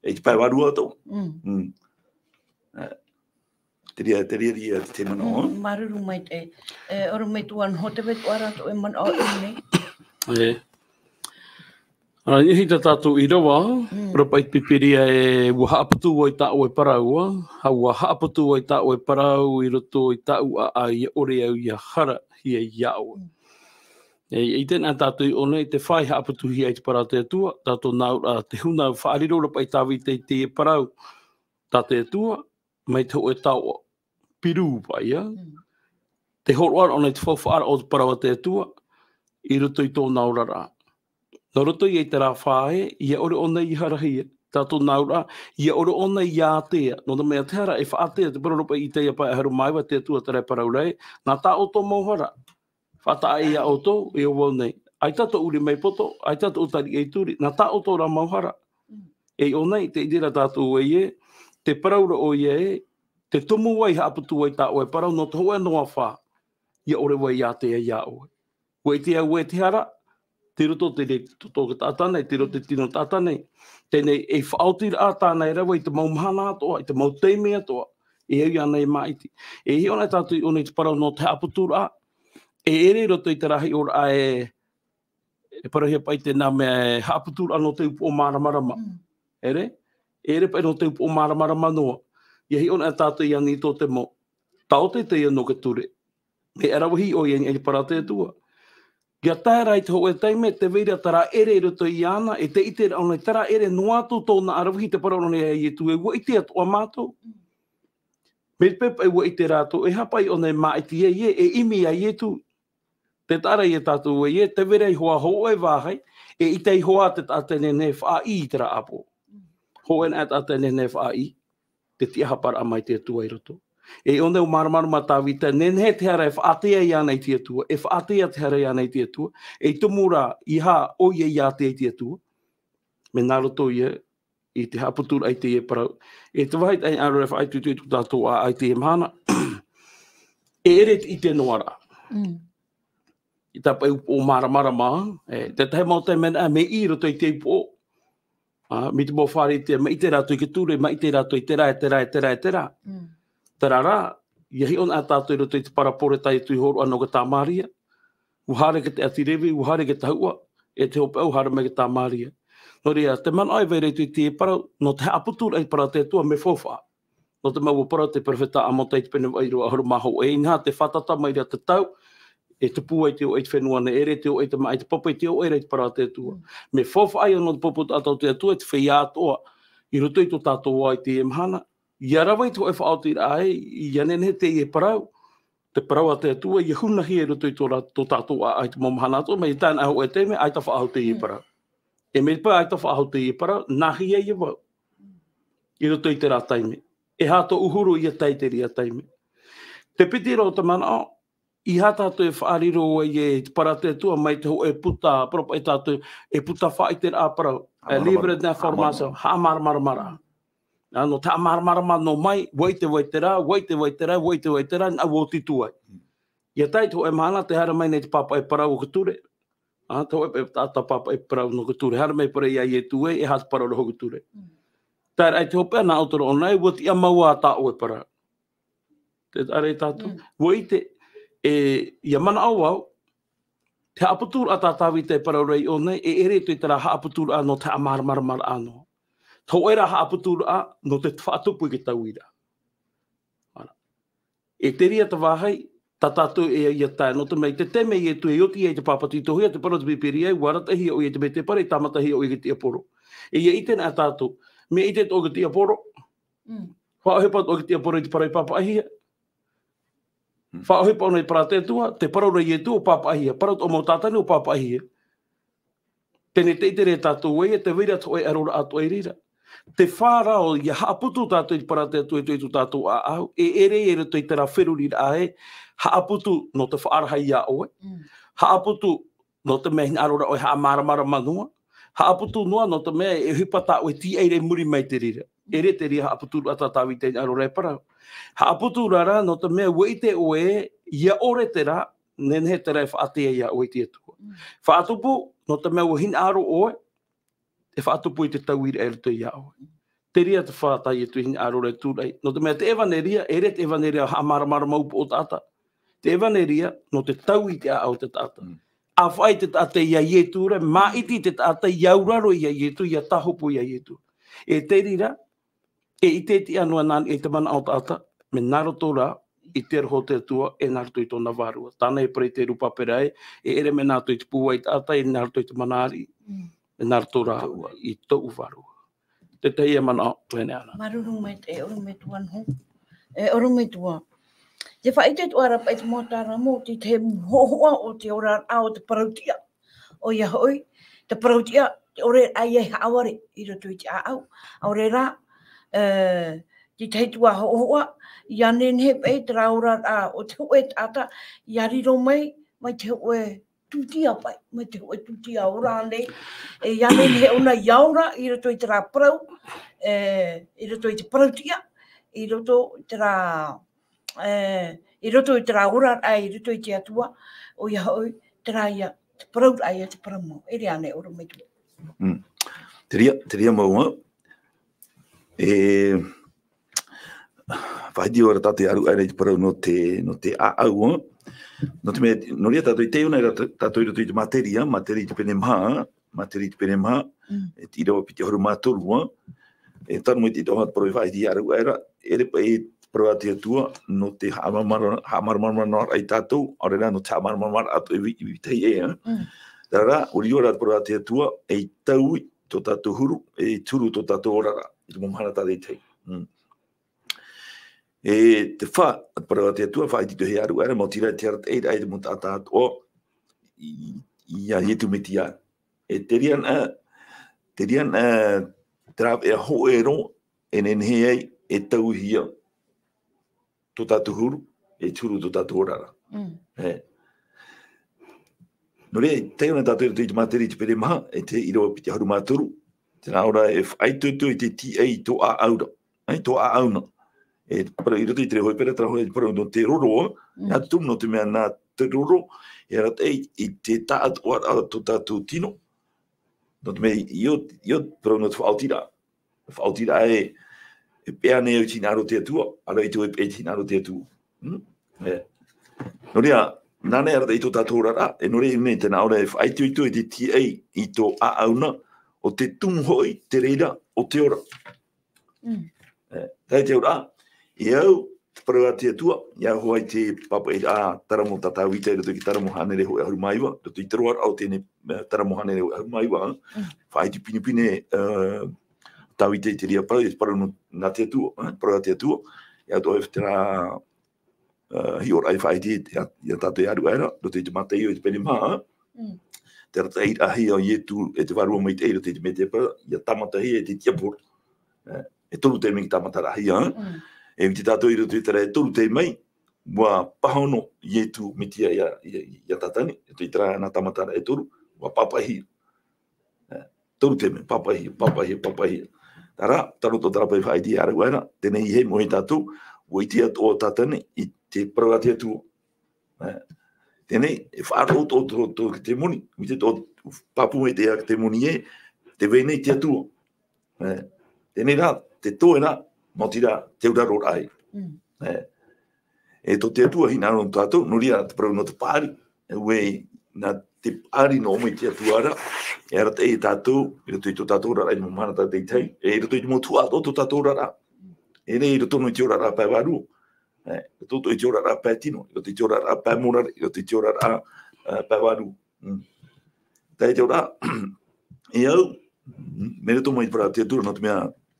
i te pae vārua atoʻa. Mm. Mm. E, te reira, te reira, reira te tēmana, mm, ā? Māuruuru maitaʻi. E, ʻorometua Noho, tē vai atoʻa ra tō ʻoe manaʻo i ʻō nei? E. Ā, i hita tātou i rava, Mm. rapa i te Pīpīria e ua haʻaputu ai tā ʻoe parau, ā, ha ua haʻaputu ai tā ʻoe parau i roto i tāʻu ʻāʻau, ʻia ʻore au ʻia hara, ʻia ʻia ʻoe. Mm. E, i tēnā tātou i ʻō nei, te fā i haʻaputuhia ai te parau a te Atua, tātou nā ʻō ra, te huna faʻariro rapa i Tāvita i te parau, tā te Atua, mai te hōʻē taoʻa, pirū paʻi, ā. Mm. Te hōroʻa raʻa nei te faufaʻa raʻa o te parau a te Atua, i roto i tōna oraraʻa. Nō roto ia i terā fā ē, ʻia ʻore ʻōna ʻia harahia, tātou nā ʻō ra, ʻia ʻore ʻōna ʻia ātea, nō te mea te hara e faʻaātea, te parau rapa i Isaia pae ʻahuru mā iva, te Atua terā e parau ra ē, nā tā ʻoutou mau hara, faʻataʻa ia ʻoutou, e ʻo vau nei. ʻAita tōʻu rima i poto, ʻaita tōʻu tariʻa i turi, nā tā ʻoutou rā mau hara. Mm. E i ʻō nei, tē ʻite ra tātou ē, te parau ra ʻoia ē, te tumu ā i haʻaputu ai tā ʻoe parau, nō te hōʻē noa fā, ʻia ʻore vau ʻia ātea ia ʻoe. ʻUa ʻite au ē te hara, tei roto te reira, tō, tō te taʻata nei, tei roto te tino taʻata nei. Teie nei, e faʻaotiraʻa tāna e rave i te mau mahana atoʻa, i te mau taime atoʻa, e au iāna e māʻiti. E hiʻo na tātou i ʻō nei te parau nō te haʻaputuraʻa, e ʻere i roto i terā hiʻoraʻa e, e parauhia paʻi tēnā mea e haʻaputuraʻa nō te upoʻo māramarama. Mm. ʻEre? E ʻere paʻi nō te upoʻo māramarama noa. ʻIa hiʻo na tātou i ani i tō te mau. Taote teie nō te ture. Mea rahi ʻoia i te parau a te Atua. ʻIa tae ra i te hōʻē taime, tē vai ra terā ʻere i roto iāna, e tē ʻite ra ʻōna i terā ʻere noa atu tōna aravihi te parau nei a Iesu, e ʻua ʻite atoʻa mātou. Mai te peu paʻi ʻua ʻite rātou, e aha paʻi ʻōna e māʻiti ai ē, e ʻimi ia Iesu. Tē taʻa ra ia tātou ē, tē vai ra i hōʻē vāhi, e ʻita i hōʻē te taʻata e nehenehe e faʻaʻī i terā ʻāpoʻo. Hōʻē nā taʻata e nehenehe e faʻaʻī, te tiʻaharaparaʻa mai te Atua i roto. E ʻōna ʻua māramarama Tāvita, nehenehe te hara e faʻaātea iāna i te Atua, e faʻaātea te hara iāna i te Atua, e tumu rā, ʻeiaha ʻoia ʻia ātea i te Atua. Mea nā roto ia, i te haʻaputuraʻa i teie parau. E te vāhi taʻi ʻāroraʻa e faʻaitoito i tō tātou ʻāʻau i teie mahana. E ʻere i te ʻite noa ra. Mm. I tā paʻi upoʻo māramarama, e, te tahi mau taime nā, mea ʻī i roto i te upoʻo. Ā, mai te mau Pharisea, mea ʻite rātou i te ture, mea ʻite rātou i terā, e terā, e terā, e terā. Mm. Terā rā, ʻia hiʻo na tātou i roto i te parabole tā Iesu i hōroʻa nō te Samaria. ʻUa haere ki te ʻāti Revi, ʻua haere ki te tahuʻa, e te hopeʻa ʻua haere mai ki te Samaria. Nō reira, te manaʻo e vai ra i te parau, nō te haʻaputuraʻa i te parau a te Atua, mea faufaʻa. Nō te mea ʻua parau te perofeta Amosa i te pene vaʻu ʻahuru mā hōʻē, e inaha te fātata mai ra te tau, e tupu ai te hōʻē i te fenua nei, e ʻere te hōʻē i te māʻa, e te papa i te hōʻē ra i te parau a te Atua. Mm. Mea faufaʻa ïa nō te pupu taʻata o te Atua, e te feiā atoʻa, i roto i tō tātou ā i teie mahana, ʻia rave i te hōʻē faʻaotiraʻa ē, ʻia nehenehe teie parau, te parau a te Atua, ʻia hunahia i roto i tō rā-, tō tātou ʻāʻau i te mau mahana atoʻa, mai i tāna hōʻē taime, ʻaita faʻahou teie Mm. parau. E mai te peu ʻaita faʻahou teie parau, nāhea ïa vau. I roto i terā taime. E aha tōʻu huru ʻia tae i terā taime. Te piti roa o te manaʻo, ʻeiaha tātou e faʻariro ai i te parau a te Atua mai te hōʻē puta, parau paʻi tātou, e puta faʻaʻiteraʻa parau. E Haʻamāramarama. Livre d'information, haʻamāramarama. Ā, nō te haʻamāramarama noa mai, ʻua ʻite vau i terā, ʻua ʻite vau i terā, ʻua ʻite vau i terā, nā ʻua oti atu ai. Mm. ʻIa tae i te hōʻē mahana, tē haere mai nei te pāpaʻi parau o te ture. Ā, te hōʻē paʻi taʻata pāpaʻi parau nō te ture. Haere mai paʻi ia Iesu ē, e aha te parau ra o te ture. Mm. Tae ra i te hopeʻa, nā ʻō atu ra ʻōna ē, ʻua tiʻa mau ā tā ʻoe parau. Tē taʻa ra ia tātou. Mm. ʻUa ʻite, e, ʻia manaʻo vau, te haʻaputuraʻa tā Tāvita e parau ra i ʻō nei, e ʻere atoʻa i terā haʻaputuraʻa nō te haʻamāramaramaraʻa noa. Te hōʻē rā haʻaputuraʻa nō te faʻatupu i te tauiraʻa. Ara. E terā te vāhi, tā tātou e ʻia tae, nō te mea i te taime a Iesu e oti ai te pāpetitohia, te parau a te Pīpīria, ʻua arataʻihia ʻoia i te mētēpara, i tāmatahia ʻoia i te tiaporo. E ʻia ʻite na tātou, mea ʻite atoʻa i te tiaporo, Mm. Faʻaʻohipa atoʻa i te tiaporo i te parau i pāpaʻihia. Mm. Faʻaʻohipa ʻōna i te parau a te Atua, te parau ra a Iesu ʻua pāpaʻihia, parau atoʻa mau tātani ʻua pāpaʻihia. Teie nei tē ʻite ra tātou ē, tē vai ra te hōʻē ʻaroraʻa atoʻa i reira. Te fā rā ʻo ʻia haʻaputu tātou i te parau a te Atua i roto i tō tātou ʻāʻau, e ʻere i roto i terā feruriraʻa ē, haʻaputu nō te faʻarahi ia ʻoe. Mm. Haʻaputu nō te mea hinaʻaro ra ʻoe e haʻamāramarama noa. Haʻaputu noa nō te mea e ʻohipa tā ʻoe tīaʻi ra i muri mai i te reira. Mm. ʻEre terā haʻaputuraʻa tā Tāvita i hinaʻaro ra e parau. Haʻaputu ra rā nō te mea ʻua ʻite ʻoe ē, ʻia ʻore terā, nehenehe terā e faʻaātea ia ʻoe i te Atua. Mm. Faʻatupu, nō te mea ʻua hinaʻaro ʻoe, e faʻatupu i te tauiraʻa i roto ia ʻoe. Terā te fā tā Iesu i hinaʻaro ra e tūraʻi. Nō te mea te ʻevaneria, ʻeʻere te ʻevaneria haʻamāramarama upoʻo taʻata. Te ʻevaneria, nō te taui i te ʻāʻau o te taʻata. Mm. ʻa faʻaʻite te taʻata ia Ietu ra, māʻiti te taʻata ia auraro ia Ietu, ia tāhopu ia Ietu. E te reira, e ʻite te ʻano anei, e te manaʻo taʻata, mea nā roto rā i te aroha o te Atua, e nā roto i tōna vārua. Tāna e parau i te rūpāpera ē, e ʻere mea nā roto i te pūai taʻata, e nā roto i te mana ariʻi, Mm. e nā roto rā i tōʻu vārua. Te tahi e manaʻo, tuahine Ana. Māuruuru maitaʻi, e ʻorometua Noho. E ʻorometua. Te faʻaʻite atu ra paʻi te mau tāramu, te, te hohoʻa o te oraraʻa o te parau-tiʻa. ʻOia hoʻi, te parau-tiʻa, te ʻore rā ia e haʻavare i roto i te ʻāʻau. ʻAore rā, e, te tahi atu hohoʻa, ia nehenehe paʻi terā oraraʻa o te hōʻē taʻata, ia riro mai, mai te hōʻē tūtia paʻi, mai te hōʻē tūtia ora nei. E, ia nehenehe ʻōna ia ora i roto i terā parau, e, i roto i te parau-tiʻa, i roto i terā, e, i roto i terā oraraʻa, i roto i te Atua, ʻoia hoʻi, terā ia, te parauraʻa ia, te parau mau. E riro ānei, ʻorometua? Mm. Te reira, te reira mau, ā. E, faʻaʻite ora tātou e aruʻa ra i te parau nō te, nō te ʻāʻau, ā. Nō te mea, nō reira tātou i taiʻo nei ra tā-, tātou i roto i te Māteri, ā, Māteri i te pene maha, ā. Māteri i te pene maha, Mm. e te ʻīrava piti ʻahuru mā toru, ā. E taru mai te itoʻa te parau e faʻaʻite e aruʻa ra, e ʻere paʻi te parau a te Atua, nō te haʻamāramarama, haʻamāramarama noa ra ia tātou, ʻaore rā nō te haʻamāramarama atoʻa i vi-, i vetahi ʻē, ā. Mm. Terā rā, ʻua riro ra te parau a te Atua, ei taui tō tātou huru, ei huru tō tātou oraraʻa, i te mau mahana tātaʻitahi. Mm. E te fā, te parau a te Atua, faʻaʻite atoʻa e aruʻa ra, maoti rā te arataʻiraʻa i te mau taʻata atoʻa, i, ia Ietu Metia. E te reira na, te reira na, te rāveʻa hōʻē roa, e nehenehe ai, e tauihia tō tātou huru, e te huru tō tātou oraraʻa. Mm. E. Nō reira, taiʻo na tātou i roto i te Māteri i te pene maha, e te ʻīrava piti ʻahuru mā toru, terā ora e faʻaitoito i te tīaʻi i tō ʻāʻau ra. Ai, tō ʻāʻau na. E, parau i roto i te reira hōpera, terā hoʻi, parau nō te roro, Mm. e tumu nō te mea nā te roro, e arataʻi i te taʻatoʻaraʻa tō tātou tino. Nō te mea, ʻio, ʻio, parau nō te faʻaotiraʻa. Faʻaotiraʻa e, e peʻe nei au i te hinaʻaro o te Atua, ʻaore rā ʻoutou e peʻe i te hinaʻaro o te Atua. Hmm? E. Nō reira, nāna e arataʻi i tō tātou oraraʻa, e nō reira nei, terā ora e faʻaitoito i te tīaʻi i tō ʻāʻau na, ʻo te tumu hoʻi te reira o te ora. Mm. E, tae te auraʻa, e au, te parau a te Atua, ʻia hoʻi te pāpaʻiraʻa Taramo tā Tāvita i roto i te Taramo hānere hōʻē ʻahuru mā iva, roto i te roaraʻa o teie, e, Taramo hānere hōʻē ʻahuru mā iva, Mm. faʻaʻite pinepine, e, Tāvita i te reira parau, i te parau nō, nā te Atua, e, parau a te Atua, e au tō e terā, e, hiʻoraʻa e faʻaʻite ia, ia tātou e aruʻa ra, roto i te Mataio i te pene maha, Mm. te arataʻiraʻahia o Ietu e te Vārua Maitaʻi i roto i te mētēpara, ʻia tāmatahia e te tiaporo. E, e toru taime i tāmataraʻahia, Mm. e ʻite tātou i roto i terā e toru taime, ʻua pāhono Ietu Metia ia, ia, ia Tātane, i roto i terā nā tāmataraʻa e toru, ʻua pāpaʻihia. E, toru taime, pāpaʻihia, pāpaʻihia, pāpaʻihia. Terā, tā rātou, tā rātou e faʻaʻite e aruʻa ra, teie nei e moʻe tātou, ʻua ʻite atoʻa Tātane i te parau a te Atua. E, teie nei, e faʻaroʻo tō, tō, tō Ketemoni, ʻite tō pāpū mai te Ketemoni ē, tē vai nei te Atua. E, teie nei rā, te toe rā, maoti rā, te auraroraʻa. Mm. E, e tō te Atua hinaʻaro nō tātou, nō reira te parau nō te paʻari, e ʻua, nā te paʻari nō mai te Atua ra, e arataʻi ia tātou, i roto i tō tātou oraraʻa i te mau mahana tātaʻitahi, e i roto i te mau tuhaʻa o tō tātou oraraʻa. E rave i roto noa i te oraraʻa pae vārua. E, i roto i te oraraʻa pae tino, i roto i te oraraʻa pae mōrare, i roto i te oraraʻa, e, pae vārua. Mm. Tae te auraʻa, e au, mm, mea roto mai te parau a te Atua, nō te mea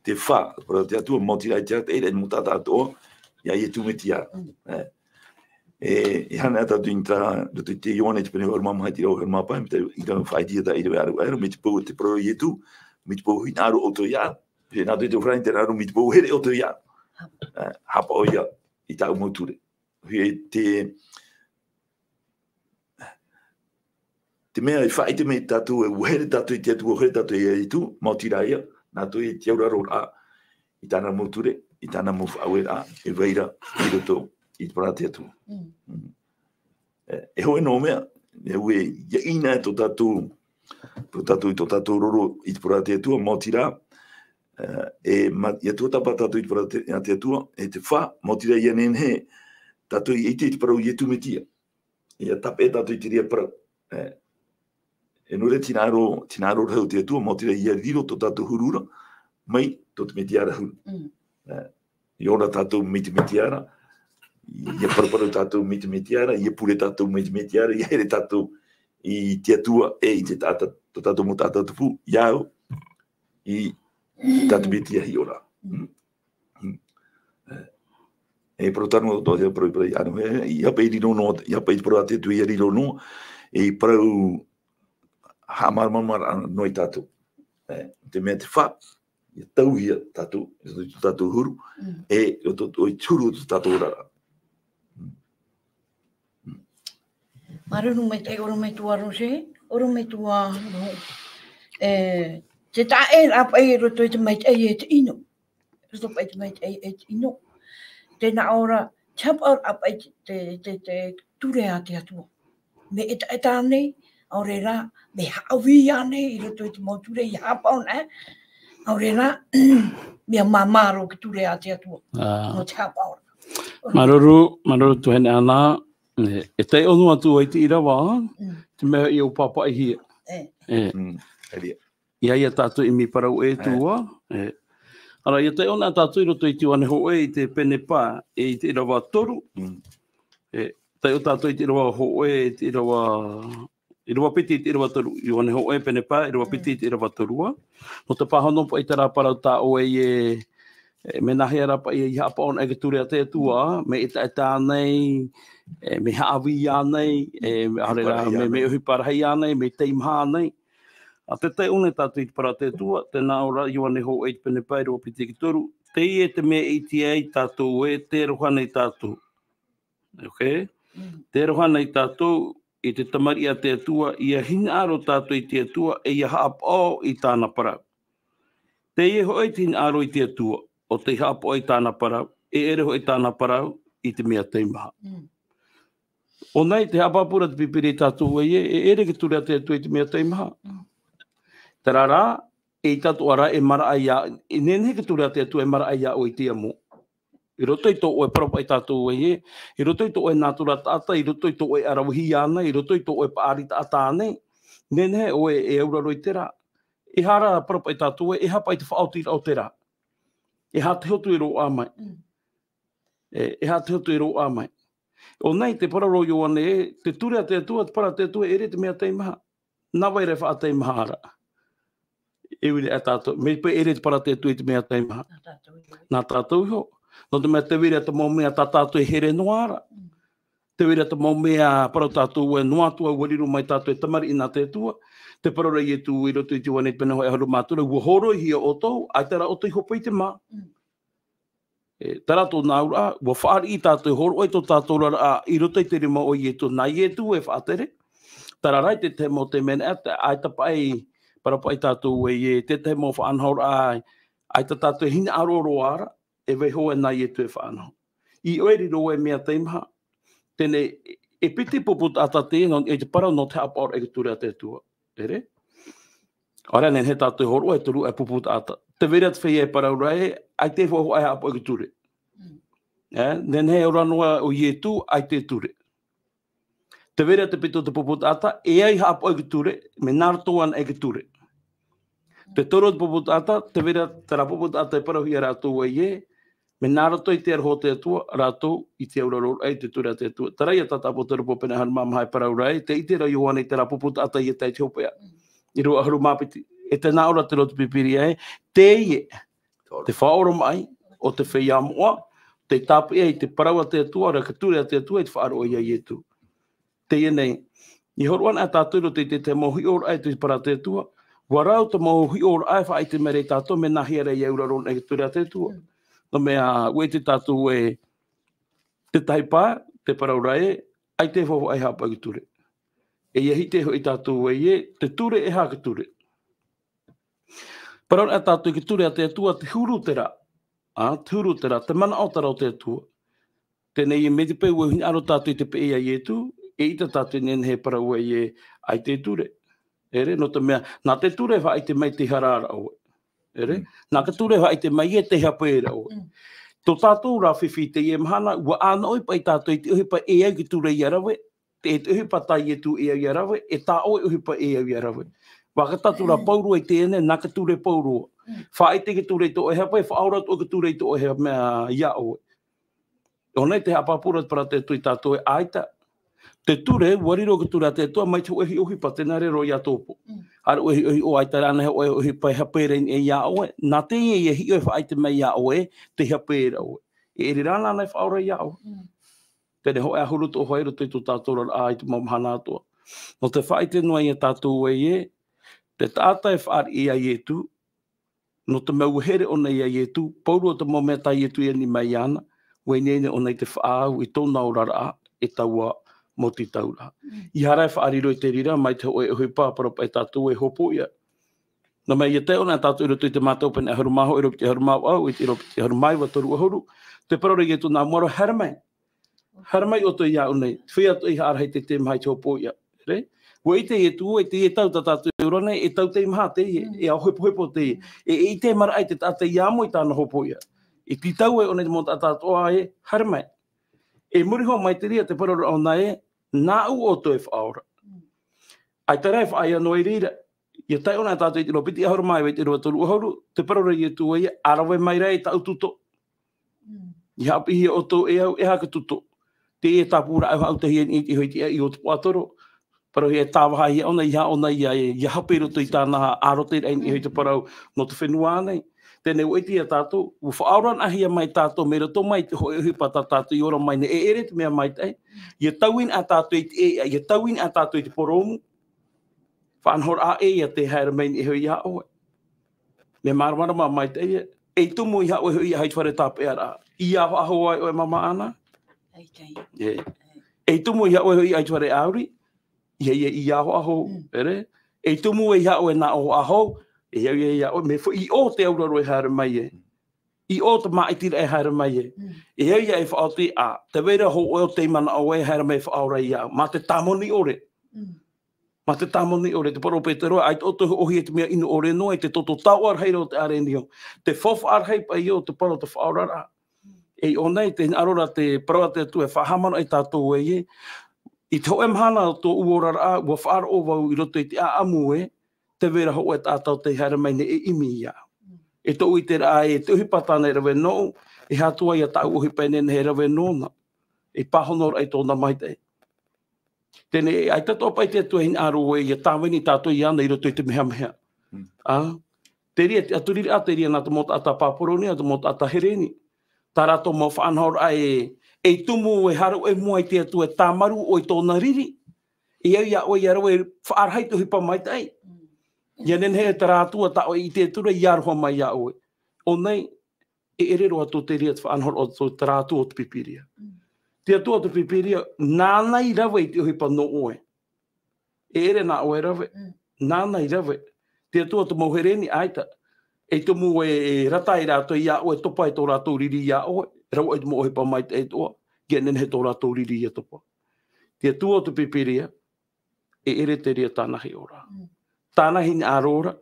te fā, parau a te Atua, maoti rā i te arataʻiraʻa i te mau taʻata atoʻa, ia Ietu Metia. Mm. E, e, e hānere tātou i terā, roto i te Ioane i te pene ʻahuru mā maha i te ʻīrava ʻahuru mā pae, mai te ʻīrava faʻaʻite ia tā ʻīrava e aruʻa ra, mai te peu te parau a Ietu, mai te peu hinaʻaro ʻoutou ia, e nā ʻoutou i te ʻōfaʻi, terā rā mai te peu here ʻoutou ia. E, haʻapaʻo ia i tāʻu mau ture. Hia te, te mea e faʻaʻite mai tātou, e ʻua here tātou i te Atua, ʻua here tātou ia Ietu, maoti rā ia, nā ʻoutou i te auraroraʻa, i tāna mau ture, i tāna mau faʻaueraʻa, e vai ra i roto i te parau a te Atua. Mm. Mm. E, e hōʻē noa mea, e ʻua, ʻia ʻī na tō tātou, tō tātou, tō tātou roro i te parau a te Atua, maoti rā, e, e ma-, ʻia tuatāpapa tātou i te parau a te, a te Atua, e te fā, maoti rā ʻia nehenehe tātou i ʻite i te parau Ietu Metia. ʻIa tāpeʻa tātou i te reira parau. E, E nō reira, tē hinaʻaro, tē hinaʻaro rahi te Atua, maoti rā ʻia riro tō tātou huru ra, mai tō te Mesia ra huru. Mm. E, ʻia ora tātou mai te Mesia ra, ʻia paraparau tātou mai te Mesia ra, ʻia pure tātou mai te Mesia ra, ʻia haere tātou i te Atua, e i te taʻata, tō tātou mau taʻata tupu, ʻia au, i tā te Mesia hiʻoraʻa. Mm. Mm. E, e parau tano tō te parau, parau, ʻano, e, ʻia haʻapaʻo i riro noa, ʻia haʻapaʻo i te parau a te Atua ʻia riro noa, e parau haʻamāramarama noa ia tātou. E, te mea te fā, ʻia tauhia tātou, i tō tātou huru, Mm. e, o tō, o i te huru o tō tātou oraraʻa. Mm. Mm. Māuruuru maitaʻi, ʻorometua Rose, ʻorometua Rose. E, te taʻa ʻē ra paʻi i roto i te maitaʻi e te ʻino. I roto paʻi te maitaʻi e te ʻino. Tē nā ʻō ra, te haʻapaʻoraʻa paʻi te, te, te, te ture a te Atua. Mea ʻetaʻeta nei, ʻaore rā, mea haʻavī nei, i roto i te mau ture, ʻia haʻapaʻo na, ʻaore rā, mea māmā roa te ture a te Atua. Ā. Nō te haʻapaʻoraʻa. Māuruuru, māuruuru tuahine Ana, e, e taiʻo noa atu ai te ʻīrava, Mm. te mea ʻia ʻōpaʻihia. E. E. Mm, e ria. ʻIa, ʻia tātou ʻimi parau e E. tuā, e. Ara, ʻia taiʻo na tātou i roto i te Ioane hōʻē i te pene pae, e i te ʻīrava toru. Mm. E, taiʻo tātou i te ʻīrava hōʻē, i te ʻīrava, ʻīrava piti i te ʻīrava toru. Ioane hōʻē pene pae, ʻīrava piti i te ʻīrava toru, ā. Nō te pāhono paʻi terā parau tā ʻoe e, e, mea nāhea rā paʻi ʻia haʻapaʻo na i te ture a te Atua, mea ʻetaʻeta nei, e, mea haʻavī nei, e, ʻaore rā, Parahi mea, mea nei. ʻohipa rahi nei, mea teimaha nei. Ā, tē taiʻo na tātou i te parau a te Atua, tē nā ʻō ra Ioane hōʻē i te pene pae, ʻīrava piti ki te toru, teie te mea e ʻite ai tātou ē, tē aroha nei tātou. Ok? Mm. Tē aroha nei tātou i te tamariʻi a te Atua, ʻia hinaʻaro tātou i te Atua, e ʻia haʻapaʻo i tāna parau. Teie hoʻi te hinaʻaro i te Atua, ʻo tei haʻapaʻo i tāna parau, e ʻere hoʻi tāna parau i te mea teimaha. Mm. ʻO nei, tē haʻapāpū ra te Pīpīria ia tātou ē, e ʻere te ture a te Atua i te mea teimaha. Mm. Terā rā, e ʻaita atoʻa ra e maraʻa ia, e nehenehe te ture a te Atua e maraʻa ia ʻoe i teie moʻa. I roto i tō ʻoe parau paʻi tātou ē, i roto i tō ʻoe nātura taʻata, i roto i tō ʻoe ʻaravihi ānei, i roto i tō ʻoe paʻari taʻata ānei, nehenehe ʻoe e auraro i terā. E aha rā parau paʻi tātou ē, e aha paʻi te faʻaotiraʻa o terā. E aha te hotu e roaʻa mai. Mm. E, e aha te hotu e roaʻa mai. ʻO nei, tē parau ra Ioane ē, te ture a te Atua, te parau a te Atua, e ʻere te mea teimaha. Nā vai rā e faʻateimaha ra. E ʻere ia tātou, mea paʻi e ʻere te parau a te Atua i te mea teimaha. Nā tātou iho. Nā tātou iho. Nō te mea tē vai ra te mau mea tā tātou e here noa ra. Mm. Tē vai ra te mau mea parau tātou ē noa atu ā ʻua riro mai tātou e tamariʻi nā te Atua. Tē parau ra Ietu i roto i te Ioane pene hōʻē ʻahuru mā toru, ʻua hōroihia ʻoutou, ʻaita rā ʻoutou i hope i te mā. Mm. E, terā tōna auraʻa, ʻua fāriʻi tātou e hōroʻa i tō tātou oraraʻa i roto i te rima o Ietu, nā Ietu e faʻatere. Terā rā, i te tahi mau taime nā, ʻaita, ʻaita paʻi, parau paʻi tātou ē, i te tahi mau faʻanahoraʻa, ʻaita tātou e hinaʻaro roa ra, e vaiiho ē nā Ietu e faʻanaho. I ʻō e riro ē mea teimaha, teie, e piti pupu taʻata teie, nō, e te parau nō te haʻapaʻoraʻa i te ture a te Atua. ʻEre? ʻAore rā, nehenehe tātou e hōroʻa e toru ʻae pupu taʻata. Tē vai ra te feiā e parau ra ē, ʻaita e faʻahoʻi e haʻapaʻo i te ture. Mm. E, nehenehe e ora noa ʻo Ietu, ʻaita e ture. Tē vai ra te piti o te pupu taʻata, e ʻaita e haʻapaʻo i te ture, mea nā roto anaʻe i te ture. Te toru o te pupu taʻata, tē vai ra terā pupu taʻata e parauhia ia rātou ē, mea nā roto i te aroha o te Atua, rātou i te auraro i te ture a te Atua. Terā ia Tātāpō toru pō pene ʻahuru mā maha e parau ra ē, tē ʻite ra Ioane i terā pupu taʻata ʻia tae i te hopeʻa. Mm. ʻĪrava ʻahuru mā piti. E tē nā ʻō ra te roto Pīpīria ē, teie, Toru. te faʻaoromaʻi o te feiā moʻa, tei tāpeʻa i te parau a te Atua, ʻaore rā te ture a te Atua, i te faʻaroʻo ia Ietu. Teie nei, i hōroʻa anaʻe tātou i roto i te, te mau hiʻoraʻa i te parau a te Atua, ʻua rau te mau hiʻoraʻa e faʻaʻite mai ra ia tātou, mea nāhea rā e auraro nei i te ture a te Atua. Mm. Nō te mea, ʻua ʻite tātou ē, te tahi pae, tē parau ra ē, ʻaita e faʻahoʻi e haʻapaʻo i te ture. E ʻia ʻite hoʻi tātou ē, e, te ture, e aha te ture. Parau anaʻe tātou i te ture a te Atua, te huru terā. Ā, te huru terā, te manaʻo terā o te Atua. Teie nei, mai te peu ʻua hinaʻaro tātou i te peʻe a Ietu, eʻita tātou e nehenehe e parau ē, ʻaita e ture. ʻEre, nō te mea, nā te ture e faʻaʻite mai te hara ra ʻoe. ʻEre? Mm. Nā te ture e faʻaʻite mai ē te hape ra ʻoe. Mm. Tō tātou rā fifi i teie mahana, ʻua ʻānoʻi paʻi tātou i te ʻohipa e ʻai i te ture ʻia rave, e te ʻohipa tā Ietu e au ia rave, e tā ʻoe ʻohipa e au ia rave. Vaka tātou rā Pauroa i teie nei, nā ka ture Pauroa. Faʻaʻite i te ture i tō ʻoe hape, faʻaora atu i te ture i tō ʻoe mea ia ʻoe. ʻO nei te haʻapāpū ra te parau a te Atua ia tātou ē ʻaita. Te ture, ʻua riro te ture a te Atua, mai te hōʻē hiʻo ʻohipa, tē nā reira ia tō pō. Haere ʻoe hiʻo ʻohipa, ʻaita rā anaʻe hōʻē ʻohipa e hape ra i niʻa ia ʻoe. Nā teie ia hiʻo e faʻaʻite mai ia ʻoe, tē hape ra ʻoe. E ʻere rā nāna e faʻaora ia ʻoe. Teie nei hōʻē ʻahuru tō ʻoe i roto i tō tātou oraraʻa i te mau mahana atoʻa. Nō te faʻaʻite noa ia tātou ē, te taʻata e fāriʻi ia Ietu, nō te mau here ʻōna ia Ietu, Pauroa te mau mea tā Ietu i ani mai iāna, ʻua ineine ʻōna i te faʻaau i tōna oraraʻa, e taua mau tītauraʻa. ʻEiaha rā e faʻariro i te reira, mai te hōʻē ʻohipa, parau paʻi tātou e hopoiʻa. Nō te mea ʻia tae ʻōna ia tātou i roto i te Māteo pene ʻahuru mā hōʻē, ʻīrava piti ʻahuru mā vaʻu, i te ʻīrava piti ʻahuru mā iva, toru ʻahuru, te parau ra Ietu nā mua roa, haere mai. Haere mai ʻoutou iāʻu nei, te feiā atoʻa i haʻarahi te teimaha i te hopoiʻa. Re? ʻUa ʻite Ietu ē, teie tau tā tātou e ora nei, e tau teimaha teie, e ao hepohepo teie. E, e ʻite maraʻa i te taʻata i amo i tāna hopoiʻa. E tītau ai ʻōna i te mau taʻata atoʻa ē, haere mai. I muri iho mai te reira, te parau ra ʻōna ē, nāʻu ʻoutou e faʻaora. ʻAita rā e faʻaea noa i reira. ʻIa tae ʻōna ia tātou i te ʻīrava piti ʻahuru mā iva, i te ʻīrava toru ʻahuru, te parau ra Ietu ē, ʻa rave mai rā i tāʻu tuto. ʻIa haʻapiʻihia ʻoutou e au, e aha te tuto. Teie tāpūraʻa e faʻaʻutahi i te hōʻē tiʻa i ʻō te puaʻatoro. Parauhia e tāvahahia ʻōna, ʻeiaha ʻōna ia, ʻia hape i roto i tāna ʻārotiraʻa i niʻa iho i te parau nō te fenua nei. Teie nei ʻua ʻite ia tātou, ʻua faʻaorahia mai tātou, mai roto mai te hōʻē ʻohipa tā tātou i ora mai nei, e ʻere te mea maitaʻi. ʻIa taui na tātou i te ʻēʻa, ʻia taui na tātou i te porōmu. Faʻanahoraʻa ē ʻia tē haere mai i niʻa iho ia ʻoe. Mea māramarama maitaʻi ē. E tumu i haʻu e hoʻi i te fare tāpeʻaraʻa. ʻIa faʻahou ai ʻoe māmā Ana? ʻAita. E. E tumu i haʻu e hoʻi i te fare ʻāuri. ʻIa, ʻia, ʻia faʻahou. Mm. ʻEre. E tumu e haʻu e nā ʻō faʻahou. E au ia, ia ʻoe. Mea fa-, i ʻō te auraro e haere mai ē. I ʻō te māʻitiraʻa e haere mai ē. Mm. E au ia e faʻaoti ā. Tē vai ra hōʻē ʻoe tei manaʻo ē e haere mai faʻaora ia. Mā te tāmoni ʻore. Mm. Mā te tāmoni ʻore, te parau a Petero, ʻaita ʻoutou e hoʻohia i te mea ʻino ʻore noa, i te toto taoʻa rahi ra o te ʻārenio. Te faufaʻa rahi paʻi ïa o te parau o te faʻaoraraʻa. E i ʻō nei, tē hinaʻaro ra te parau a te Atua e faʻahaʻamanaʻo ia tātou ē, i te hōʻē mahana o tōʻu oraraʻa, ʻua faʻaroʻo vau i roto i te ʻāʻamu ē, tē vai ra hōʻē taʻata tei haere mai nei e ʻimi ia. E tōʻu ʻiteraʻa ē, te ʻohipa tāna i rave nōʻu, e aha atoʻa ia tāʻu ʻohipa e nehenehe e rave nōna. E pāhonoraʻa i tōna maitaʻi. Teie nei, ʻaita atoʻa paʻi te Atua e hinaʻaro ē, ʻia tāvini tātou iāna i roto i te mehameha. Mm. Ā, te reira, te ʻaturiraʻa, te reira nā te mau taʻata Papuronia, te mau taʻata Hereni. Tā rātou mau faʻanahoraʻa ē, e tumu e haere ʻoe i mua i te Atua e tāmarū ʻoe i tōna riri. E au ia ʻoe ʻia rave faʻarahi te ʻohipa maitaʻi. Mm. ʻIa nehenehe terā Atua tā ʻoe e ʻite atu ra, ʻia aroha mai ia ʻoe. ʻO nei, e ʻere roa atu te reira te faʻanahoraʻa o te, terā Atua o te Pīpīria. Mm. Te Atua o te Pīpīria, nāna i rave i te ʻohipa nō ʻoe. E ʻere nā ʻoe e rave, mm, nāna i rave. Te Atua o te mau Hereni, ʻaita. E tumu e, e rata ai rātou ia ʻoe e topa i tō rātou riri ia ʻoe. Rave i te mau ʻohipa maitaʻi atoʻa, ʻia nehenehe tō rātou riri ʻia topa. Te Atua o te Pīpīria, e ʻere te reira tāna hiʻoraʻa. Mm. Tāna hinaʻaro ra,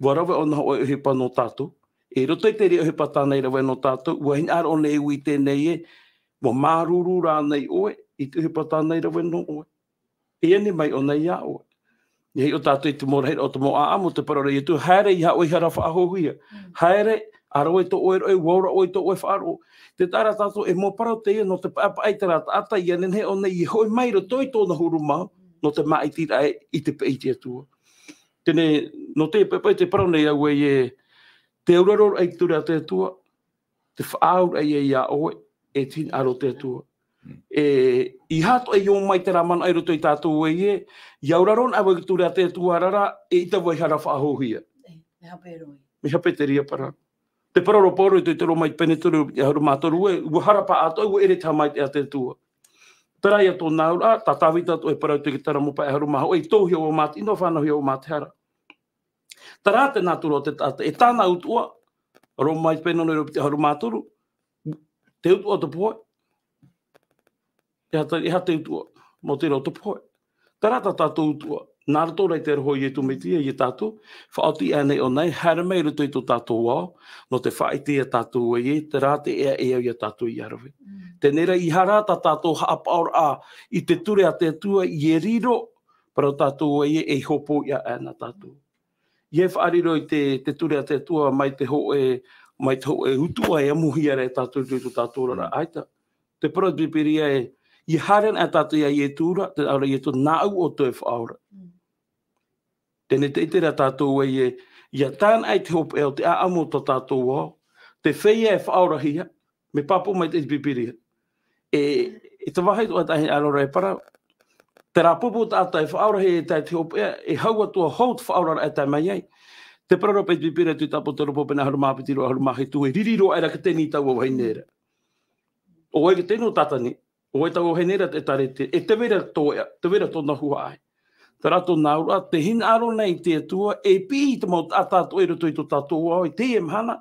ʻua rave ʻōna hōʻē ʻohipa nō tātou. I roto i te reira ʻohipa tāna i rave nō tātou, ʻua hinaʻaro ʻōna e ui i teie nei ē, ʻua māuruuru rānei ʻoe, i te ʻohipa tāna i rave nō ʻoe. E ani mai ʻōna ia ʻoe. E hiʻo tātou i te mau rahiraʻa o te mau ʻāʻamu, te parau ra Ietu, haere ʻeiaha ʻoe i hara faʻahouhia. Mm. Haere, ʻa rave tō ʻoe roʻe, ʻua ora ʻoe i tō ʻoe faʻaroʻo. Tē taʻa ra tātou e mau parau teie nō te paʻapaʻa i terā taʻata, ʻia nehenehe ʻōna i hoʻi mai i roto i tōna huru mau, nō te māʻitiraʻa i te peʻe i te Atua. Teie nei, nō te peʻepeʻe te parau nei au ē, te auraro i te ture a te Atua, te faʻaauraʻa ia ʻoe, e te hinaʻaro o te Atua. Mm. E, ʻeiaha atoʻa e ō mai terā manaʻo i roto ia tātou ē, ʻia auraro na vau i te ture a te Atua ra, e ʻaita vau i hara faʻahouhia. E, mea hape roa. Mea hape te reira parau. Te parau ra Paulo i te, te Rōma i te pene toru, ʻahuru mā toru ē, ʻua hara paʻatoʻa, ʻua ʻere te haʻamaitaʻi a te Atua. Terā ia tōna auraʻa, tā Tāvita atoʻa e parau i te Keteramo pae ʻahuru mā hōʻē, i tōʻu hiʻoraʻa ʻua mā te ino, fānau hiʻoraʻa ʻua mā te hara. Terā te nātura o te taʻata, e tāna utuʻa, Rōma i te pene ono, ʻīrava piti ʻahuru mā toru, te utuʻa o te pohe. E aha te, e aha te utuʻa, mau te reira o te pohe. Terā tā tātou utuʻa, Nā roto rā i te aroha o Ietu Metia, ia tātou, faʻaoti ānei ʻōna e haere mai i roto i tō tātou ao, nō te faʻaʻite ia tātou ē, terā te ea e au ia tātou ia rave. Teie rā, ʻeiaha rā tā tātou haʻapaʻoraʻa i te ture a te Atua, ʻia riro, parau tātou ē, ei hopoiʻa ʻana tātou. ʻIa faʻariro i te, te ture a te Atua, mai te hōʻē, mai te hōʻē utuʻa e amuhia ra e tātou i tō tātou oraraʻa, ʻaita. Te parau te Pīpīria ē, ʻia haere anaʻe tātou ia Ietu ra, te hinaʻaro a Ietu, nāʻu ʻoutou e faʻaora. Teie te ʻite ra tātou ē, ʻia tae anaʻe i te hopeʻa o te ʻāʻamu o tō tātou ao, te feiā e faʻaorahia, mea pāpū maitaʻi te Pīpīria. E, e te vāhi atoʻa tā hinaʻaro ra e parau. Terā pupu taʻata e faʻaorahia e tae i te hopeʻa, e hau atoʻa hou te faʻaoraraʻa e tae mai ai. Te parau ra paʻi te Pīpīria, te Apotarupo pene ʻahuru mā piti ʻahuru mā hitu, e riri roa aʻera Keteni i taua vahine ra. ʻO vai Keteni? ʻO Tātani. ʻO vai taua vahine ra? Te ʻĒtārētia. E tē vai ra tō ea, tē vai ra tōna huaʻai. Terā tōna auraʻa, te hinaʻaro nei i te Atua, e piʻi i te mau taʻata atoʻa i roto i tō tātou ao i teie mahana,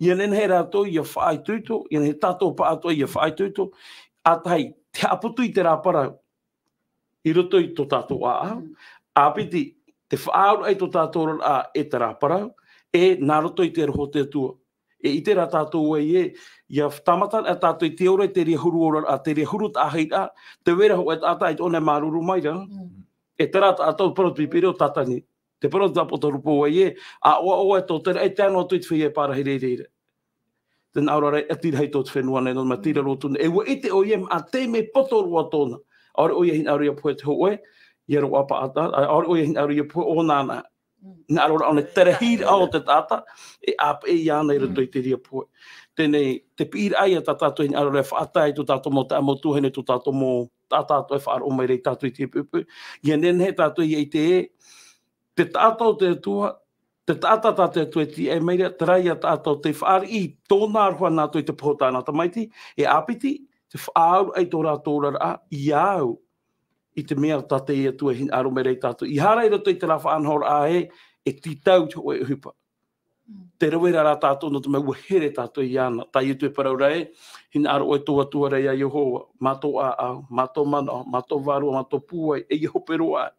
ʻia nehenehe rātou ʻia faʻaitoito, ʻia nehenehe tātou pāʻatoʻa ʻia faʻaitoito, ʻa tahi, te haʻaputu i terā parau i roto i tō tātou ʻāʻau, ʻa piti, te faʻaauraʻa i tō tātou oraraʻa e terā parau, e nā roto i te aroha o te Atua. E ʻite rā tātou ē, ʻia tāmata anaʻe tātou i te ora i te reira huru oraraʻa, te reira huru taʻahiraʻa, tē vai ra hōʻē taʻata ʻaita ʻōna e māuruuru mai ra. E terā taʻata, te parau te Pīpīria, ʻo Tātani. Te parau te Apotarupo ē, ʻa ʻoaʻoa e tō te raʻi, e tae noa atu i te feiā e pārahi rēreira. Te hinaʻaro ra e ʻati rahi tō te fenua nei, nō te mea tīrā roa atu nei. E ʻua ʻite ʻoia, mā te mea poto roa tōna. ʻAore ʻoia e hinaʻaro ʻia pohe te hōʻē, ʻia roaʻa paʻata, ʻaore ʻoia e hinaʻaro ʻia pohe ʻōna anaʻe. Hinaʻaro ra ʻōna te rahiraʻa o te taʻata, e ʻāpeʻe iāna i roto i te reira pohe. Teie, te piʻiraʻa ia tā tātou e hinaʻaro ra e faʻatae i tō tātou mau taeaʻe mau tuahine, tō tātou mau taʻata atoʻa e faʻaroʻo mai ra ia tātou i teie poʻipoʻi. ʻIa nehenehe tātou ʻia ʻite ē, te taʻata o te Atua, te taʻata tā te Atua e tīaʻi mai ra, terā ia taʻata ʻo tei fāriʻi i tōna aroha nā roto i te pohe o tāna Tamaiti, e ʻa piti, te faʻaauraʻa i tō rātou oraraʻa, ia au, i te mea tā te Atua e hinaʻaro mai ra ia tātou. ʻEiaha rā i roto i terā faʻanahoraʻa ē, e tītau i te hōʻē ʻohipa. Tē rave ra rā tātou nō te mea ʻua here tātou iāna. Tā Ietu e parau ra ē, hinaʻaro ʻoe i tō Atua ra ia Iehova, mā tō ʻāʻau, mā tō manaʻo, mā tō vārua, mā tō pūai, e ʻia hope roa.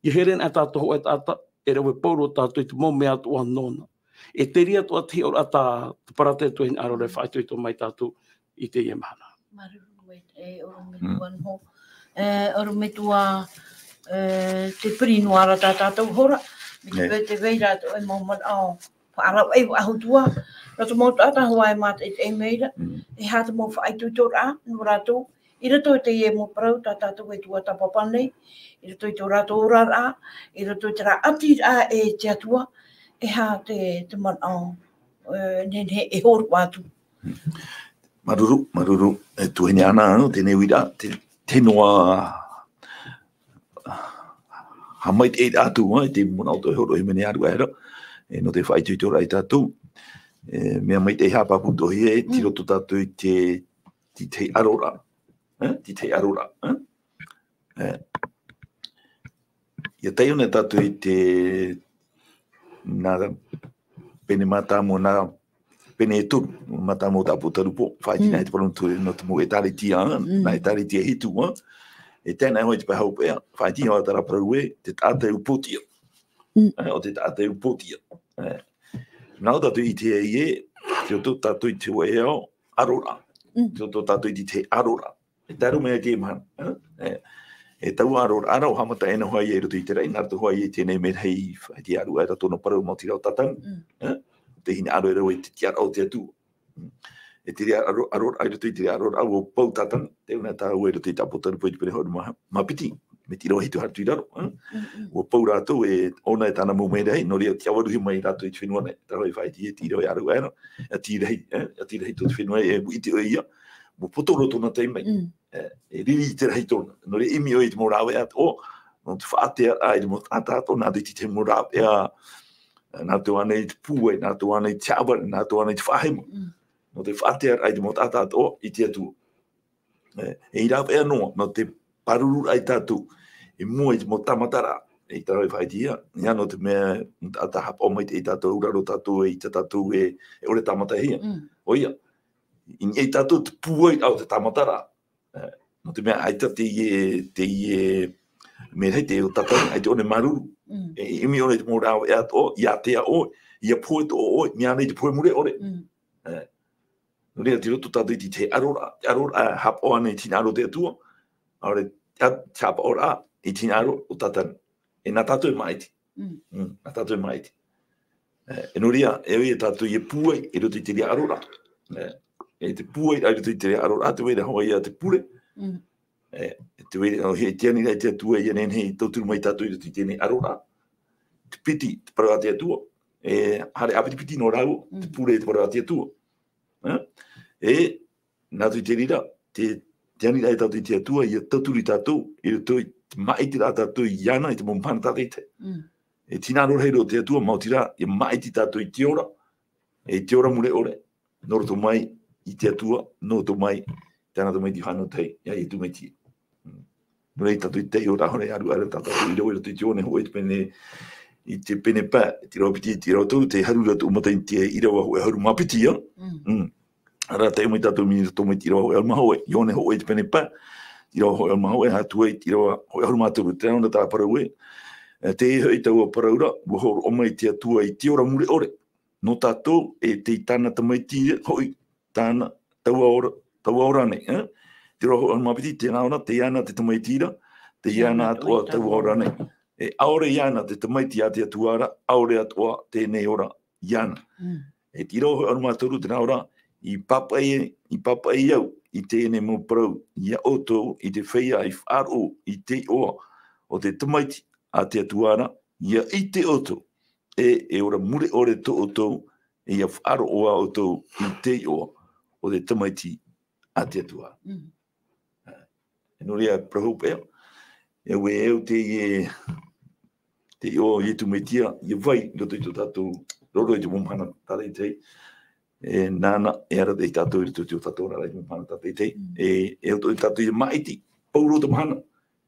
ʻIa here anaʻe tātou hōʻē taʻata, e rave pauroa tātou i te mau mea atoʻa nōna. E te reira atoʻa te hiʻoraʻa tā te parau a te Atua e hinaʻaro ra e faʻaitoito mai ia tātou i teie mahana. Māuruuru maitaʻi, e ʻorometua noa. E, ʻorometua, e, tē piri noa ra tā tātou hora, mai te peu tē vai ra atoʻa e mau manaʻo faʻaravaʻi faʻahou atu, nō te mau taʻata hoʻi e mātaʻitaʻi mai ra, e aha te mau faʻaitoitoraʻa nō rātou, i roto i teie mau parau tā tātou e tuatāpapa nei, i roto i tō rātou oraraʻa, i roto i terā ʻatiraʻa e te Atua, e aha te, te manaʻo, e, nehenehe e hōroʻa atu. Māuruuru, māuruuru, e tuahine Ana, nō teie uiraʻa, te, te noa, haʻamaitaʻi atu, ā, i te manaʻo atoʻa e hōroʻa mai nei Aruʻaero, e, nō te faʻaitoitoraʻa ia tātou. E, mea maitaʻi haʻapāpūhia, e, tei roto tātou i te, te tahi ʻaroraʻa, e, te tahi ʻaroraʻa, e. E, ʻia taiʻo anaʻe tātou i te, nā pene mātāmua, nā pene e toru, mātāmua o te Apotarupo, faʻaiti nā te parau nō te, nō te mau ʻĒtārētia, ā, nā ʻĒtārētia hitu, ā. E tae anaʻe hoʻi i te pae hopeʻa, faʻaiti hoʻi terā parau ē, te taʻata e upoʻotiʻa. E, ʻo te taʻata e upoʻotiʻa. E. Nā ʻō tātou i te ʻite ē, tei roto tātou i te hōʻē ao, ʻaroraʻa. Tei roto tātou i te ʻaroraʻa. E tae roa mai i teie mahana, e, e, e taua ʻaroraʻa ra ʻua haʻamata ʻē noa hoʻi ia i roto i te raʻi, nā roto hoʻi i teie nei merahi, i te Aruʻaero tōna parau maoti rā ʻo Tātani, e, te hinaʻaro e rave i te tiʻaraʻa o te Atua. E te reira ʻaro-, ʻaroraʻa i roto i te reira ʻaroraʻa ʻua pau Tātani, tē vai ra tāua i roto i te Apotarupo i te pene ʻahuru mā, mā piti, mea tīrava hitu haere atu i raro, e. ʻUa pau rātou e, ʻōna e tāna mau merahi, nō reira ʻua tīaʻi ruhi mai rātou i te fenua nei, terā hoʻi e faʻaiti e te tīrava e Aruʻaero, e tīrahi, e, e tīrahi tō te fenua, e ʻite ʻoia, ʻua poto roa tōna taime. E, e riri i te rahi tōna. Nō reira ʻimi ʻoe i te mau rāveʻa atoʻa, nō te faʻatearaʻa i te mau taʻata atoʻa, nā roto i te mau rāveʻa, nā roto ānei i te pūai, nā roto ānei i te haʻavare, nā roto ānei i te faʻahemo. Nō te faʻatearaʻa i te mau taʻata atoʻa, i te Atua. E, e rāveʻa noa, nō te pārururaʻa ia tātou, i mua i te mau tāmataraʻa, e terā hoʻi e faʻaiti ia, ia nō te mea, taʻata haʻapaʻo mai te, ia tātou, raro tātou, e, ia tātou, e, e ʻore tāmatahia. ʻOia, i niʻa ia tātou te pūai o te tāmataraʻa. E, nō te mea ʻaita teie, teie, Mea rahi te ʻō tātara, ʻaita ʻōna e māuruuru. Mm. E, e ʻimi ʻōna i te mau rāveʻa atoʻa, ʻia tea ʻoe, ʻia pohe atoʻa ʻoe, mea nei te pohe mure ʻore. Mm. E, nō reira, tei roto tātou i te, te aroraʻa, te aroraʻa, haʻapaʻo ānei i te hinaʻaro o te Atua, ʻaore, ʻa, te haʻapaʻoraʻa i te hinaʻaro o Tātana. E nā tātou e māʻiti. Mm. Mm, nā tātou e māʻiti. E, e nō reira, e ʻoia tātou e pūai i roto i te reira aroraʻa. E, e te pūai i roto i te reira aroraʻa, te vai ra hoʻi ia te pure. Mm. E, te vai ra, e te ani ra i te Atua, ʻia nehenehe e tauturu mai tātou i roto i teie aroraʻa. Te piti, te parau a te Atua. E, haere ʻāpitipiti nō rāua, te Mm. pure, te parau a te Atua. E, e, nā roto i te reira, te, te ani ra e tātou i te Atua, ʻia tauturu ia tātou, i roto i te māʻitiraʻa tātou iāna, i te mau mahana tātaʻitahi. Mm. E te hinaʻaro rahi roa o te Atua, maoti rā, ʻia māʻiti tātou i te ora, e te ora mure ʻore, nō roto mai i te Atua, nō roto mai i tāna Tamaiti e Faʻanahotahi, ia Iesu Mesia. Mm. Nō reira tātou i te ora hore, aru ara tātou i rave i roto i te Ioane hōʻē te pene, i te pene pae, te ʻīrava piti, te ʻīrava toru, tē haru ra tō mātou i te ʻīrava hōʻē ʻahuru mā piti, ā? Mm. Mm. Ara, tae mai tātou mai roto mai te ʻīrava hōʻē ʻahuru mā hōʻē, Ioane hōʻē te pene pae, te ʻīrava hōʻē ʻahuru mā hōʻē, ā, atu ai te ʻīrava hōʻē ʻahuru mā toru, terā noa tā parau ē, e, teie hoʻi taua parau ra, ʻua hōroʻa mai te Atua i te ora mure ʻore. Nō tātou, e tei tāna Tamaiti hoʻi, tāna, taua ora, taua ora nei, e? Te ʻīrava hōʻē ʻahuru mā piti, terā noa, tei iāna te Tamaiti ra, tei iāna atoʻa taua ora nei. E ʻaore iāna te Tamaiti a te Atua ra, ʻaore atoʻa teie nei ora iāna. Mm. E te ʻīrava hōʻē ʻahuru mā toru, terā noa, i pāpaʻi, i pāpaʻi au i teie nei mau parau ia ʻoutou, i te feiā i faʻaroʻo i te iʻoa o te Tamaiti a te Atua ra, ʻia ʻite ʻoutou, e, e ora mure ʻore tō ʻoutou, e ʻia faʻaroʻo ā ʻoutou i te iʻoa o te Tamaiti a te Atua. Mm. E nō reira, parau hopeʻa, e ʻua, e ʻua te, e, te iʻoa o Iesu Mesia, ʻia vai i roto i tō tātou, roto i te mau mahana tātaʻitahi. E nāna, e arataʻi tātou i roto i tō tātou oraraʻa i te mau mahana tātaʻitahi. Mm. E, e ʻoutou tātou ʻia māʻiti, pauroa te mahana.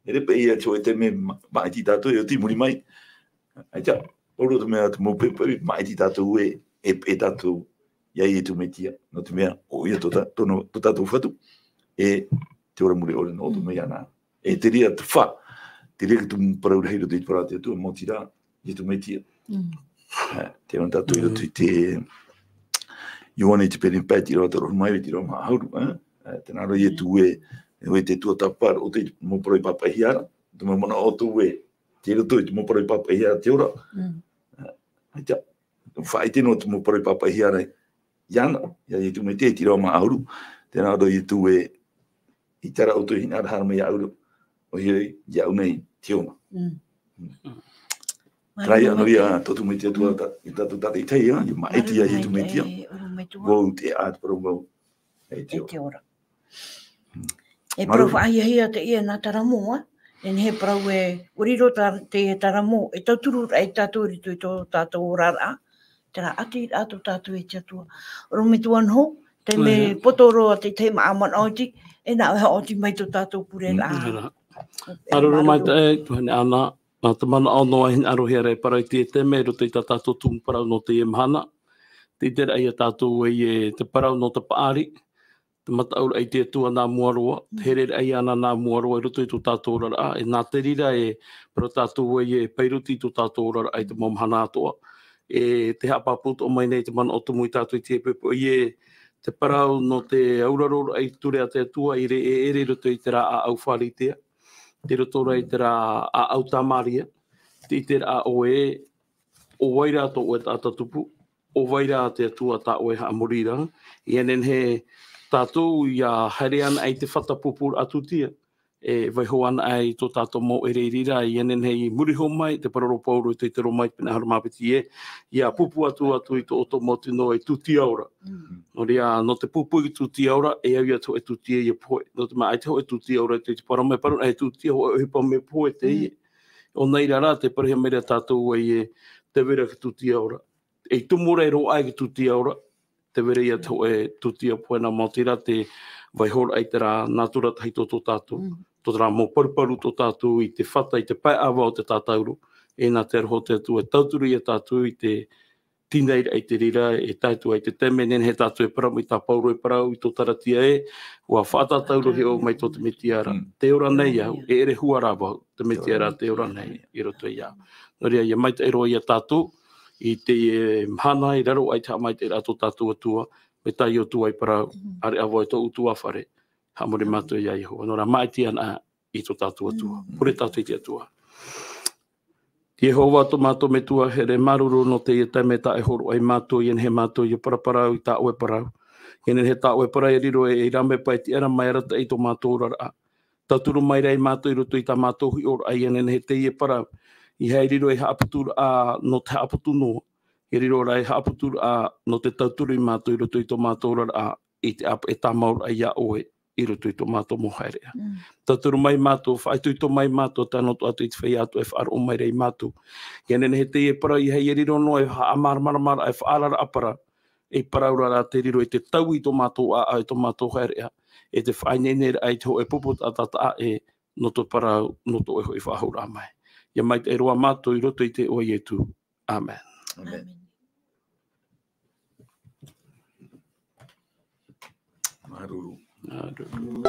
E ʻere paʻi ia te hōʻē taime mā-, māʻiti tātou, e oti muri mai. ʻAita, pauroa te mea te mau pepa, māʻiti tātou e, e, e tātou, ia Iesu Mesia. Nō te mea, ʻoia tō tā-, tō nō, tō tātou Fatu, e te ora mure ʻore nō ʻoutou Mm. mai iāna. E te reira te fā, te reira te mau parau rahi roto i te parau a te Atua, maoti rā, Iesu Mesia. Mm. E, tē vai tātou i roto Mm. i te Ioane i te pene pae, te ʻīrava toru ʻahuru mā iva, te ʻīrava mā ʻahuru, e? E, terā noa Mm. Iesu e, e ʻoe te Atua tāpaʻo, ʻo te mau parau i pāpaʻihia ra, te mau manaʻo ʻoutou e, tei roto i te mau parau i pāpaʻihia ra te ora. Mm. E, ʻaita, faʻaʻite noa te mau parau i pāpaʻihia ra, iāna, ia Iesu Mesia, te ʻīrava mā ʻahuru, terā noa Iesu e, ʻaita rā ʻoutou e hinaʻaro haere mai iāʻu ra, ʻoia hoʻi, iāʻu nei te ora. Mm. Mm. Terā ia, nō reira, tō Iesu Mesia atoʻa Mm. tā, i tātou tātaʻitahi, ā, ʻia māʻiti ia Iesu Mesia. Māuruuru maitaʻi, e, ʻorometua. Vau te ʻā, te parau mau. E te E ora. te ora. Mm. E parau Māuruuru. faʻahiahia teie nā Taramo, ā. E nehenehe e parau e, ʻua riro tā, te Taramo, e tauturu ra ia tātou i roto i tō tātou oraraʻa. Terā ʻati ra tō tātou e te Atua. ʻOrometua noa, te mea Āe. poto roa te tahi mā manaʻo iti, e nā ʻoe e haʻaoti mai tō tātou pure ra. Mm. Āe rā. E Māuruuru māuruuru. maitaʻi, e, tuahine Ana, nā te manaʻo noa e hinaʻarohia ra e parau i te, te mea i roto i tā tātou tumu parau nō teie mahana. Tē ʻite ra ia tātou ē, e te parau nō te paʻari, te mataʻu ra i te Atua nā mua roa, Mm. te here ra iāna nā mua roa i roto i tō tātou oraraʻa, e nā te reira e parau tātou ē, e pairuti tō tātou oraraʻa i te mau mahana atoʻa. E te haʻapāpū atoʻa mai nei te manaʻo tumu ia tātou i te poʻipoʻi ē, te parau nō te auraro ra i te ture a te Atua, ʻeʻere, ʻeʻere i roto i terā ʻāʻau Pharisea, tei roto ra i terā ʻāʻau Samaria, tē ʻite ra ʻoe, ʻo vai rā tō ʻoe taʻata tupu, ʻo vai rā te Atua tā ʻoe e haʻamori ra, ʻia nehenehe tātou ʻia haere anaʻe i te fata pūpūraʻa tūtia, e vaiiho anaʻe i tō tātou mau ʻereʻere ra, ʻia nehenehe i muri iho mai, te parau ra Pauro i te, te Roma i te pene ʻahuru mā piti ē, ʻia pūpū atu, atu i tō ʻoutou mau tino e tūtia ora. Mm. Nō reira, nō te pūpū i te tūtia ora, e au ia te hōʻē tūtia ʻia pohe. Nō te mea ʻaita hōʻē tūtia ora, te, te parau mai, parau e tūtia, hōʻē ʻohipa mea pohe teie. Mm. ʻO nei rā, tē parauhia mai ra tātou ē, e tē vai ra te tūtia ora. E tumu ra e roaʻa i te tūtia ora, tē vai ra ia te hōʻē tūtia pohe nā, maoti rā te vaiiho ra i terā nātura tahito tō tātou, Mm. tō terā mau paruparu tō tātou i te fata, i te pae ʻava o te tātauro, e nā te aroha o te Atua e tauturu ia tātou i te, tīnai raʻa i te reira, e tae atu ai te taime, nehenehe tātou e parau mai tā Paulo e parau i tō Taratia ē, ʻua faʻatātau roa hoʻi mai tō te Mesia ra. Mm. Tē ora nei au, e ʻere hua rā vau, te Mesia ra tē ora nei i roto iāʻu. Nō reira, ʻia maitaʻi roa ia tātou, i teie mahana, i raro aʻe i te haʻamaitaʻiraʻa a tō tātou Atua, mai tā Iosua i parau, Mm. ʻāreʻa vau e tōʻu ʻutuāfare, haʻamori mātou iā Iehova. Nō reira, maʻiti ana i tō tātou Atua. Mm. Pure tātou i te Atua. Iehova tō mātou Metua here, māuruuru nō teie taime tā e hōroʻa ia mātou, ʻia nehenehe mātou ʻia paraparau i tā ʻoe parau. ʻIa nehenehe tā ʻoe parau ʻia riro ei rāveʻa e tiʻa ra mai arataʻi i tō mātou oraraʻa. Tauturu mai ra ia mātou i roto i tā mātou hiʻoraʻa, ʻia nehenehe teie parau, ʻeiaha e riro ei haʻaputuraʻa nō te haʻaputu noa. ʻIa riro rā ei haʻaputuraʻa nō te tauturu ia mātou i roto i tō mātou oraraʻa, i te ʻāpeʻe tāmau raʻa iā ʻoe i roto i tō mātou mau haereʻa. Mm. Tauturu mai mātou, faʻaitoito mai mātou, tae noa atu i te feiā atoʻa e faʻaroʻo mai ra ia mātou. ʻIa nehenehe teie parau ʻeiaha e riro noa ei haʻamāramaramaraʻa, ei faʻaararaʻa parau, ei parau ra tē riro ei taui i tō mātou ʻāʻau, i tō mātou haereʻa, e te faʻaineine raʻa i te hōʻē pupu taʻata ē, nō tō parau, nō tō ʻoe hoʻi faʻahou raʻa mai. ʻIa maitaʻi roa mātou i roto i te iʻoa o Ietu. ʻĀmene. ʻĀmene. ʻĀmene. Māuruuru. Māuruuru.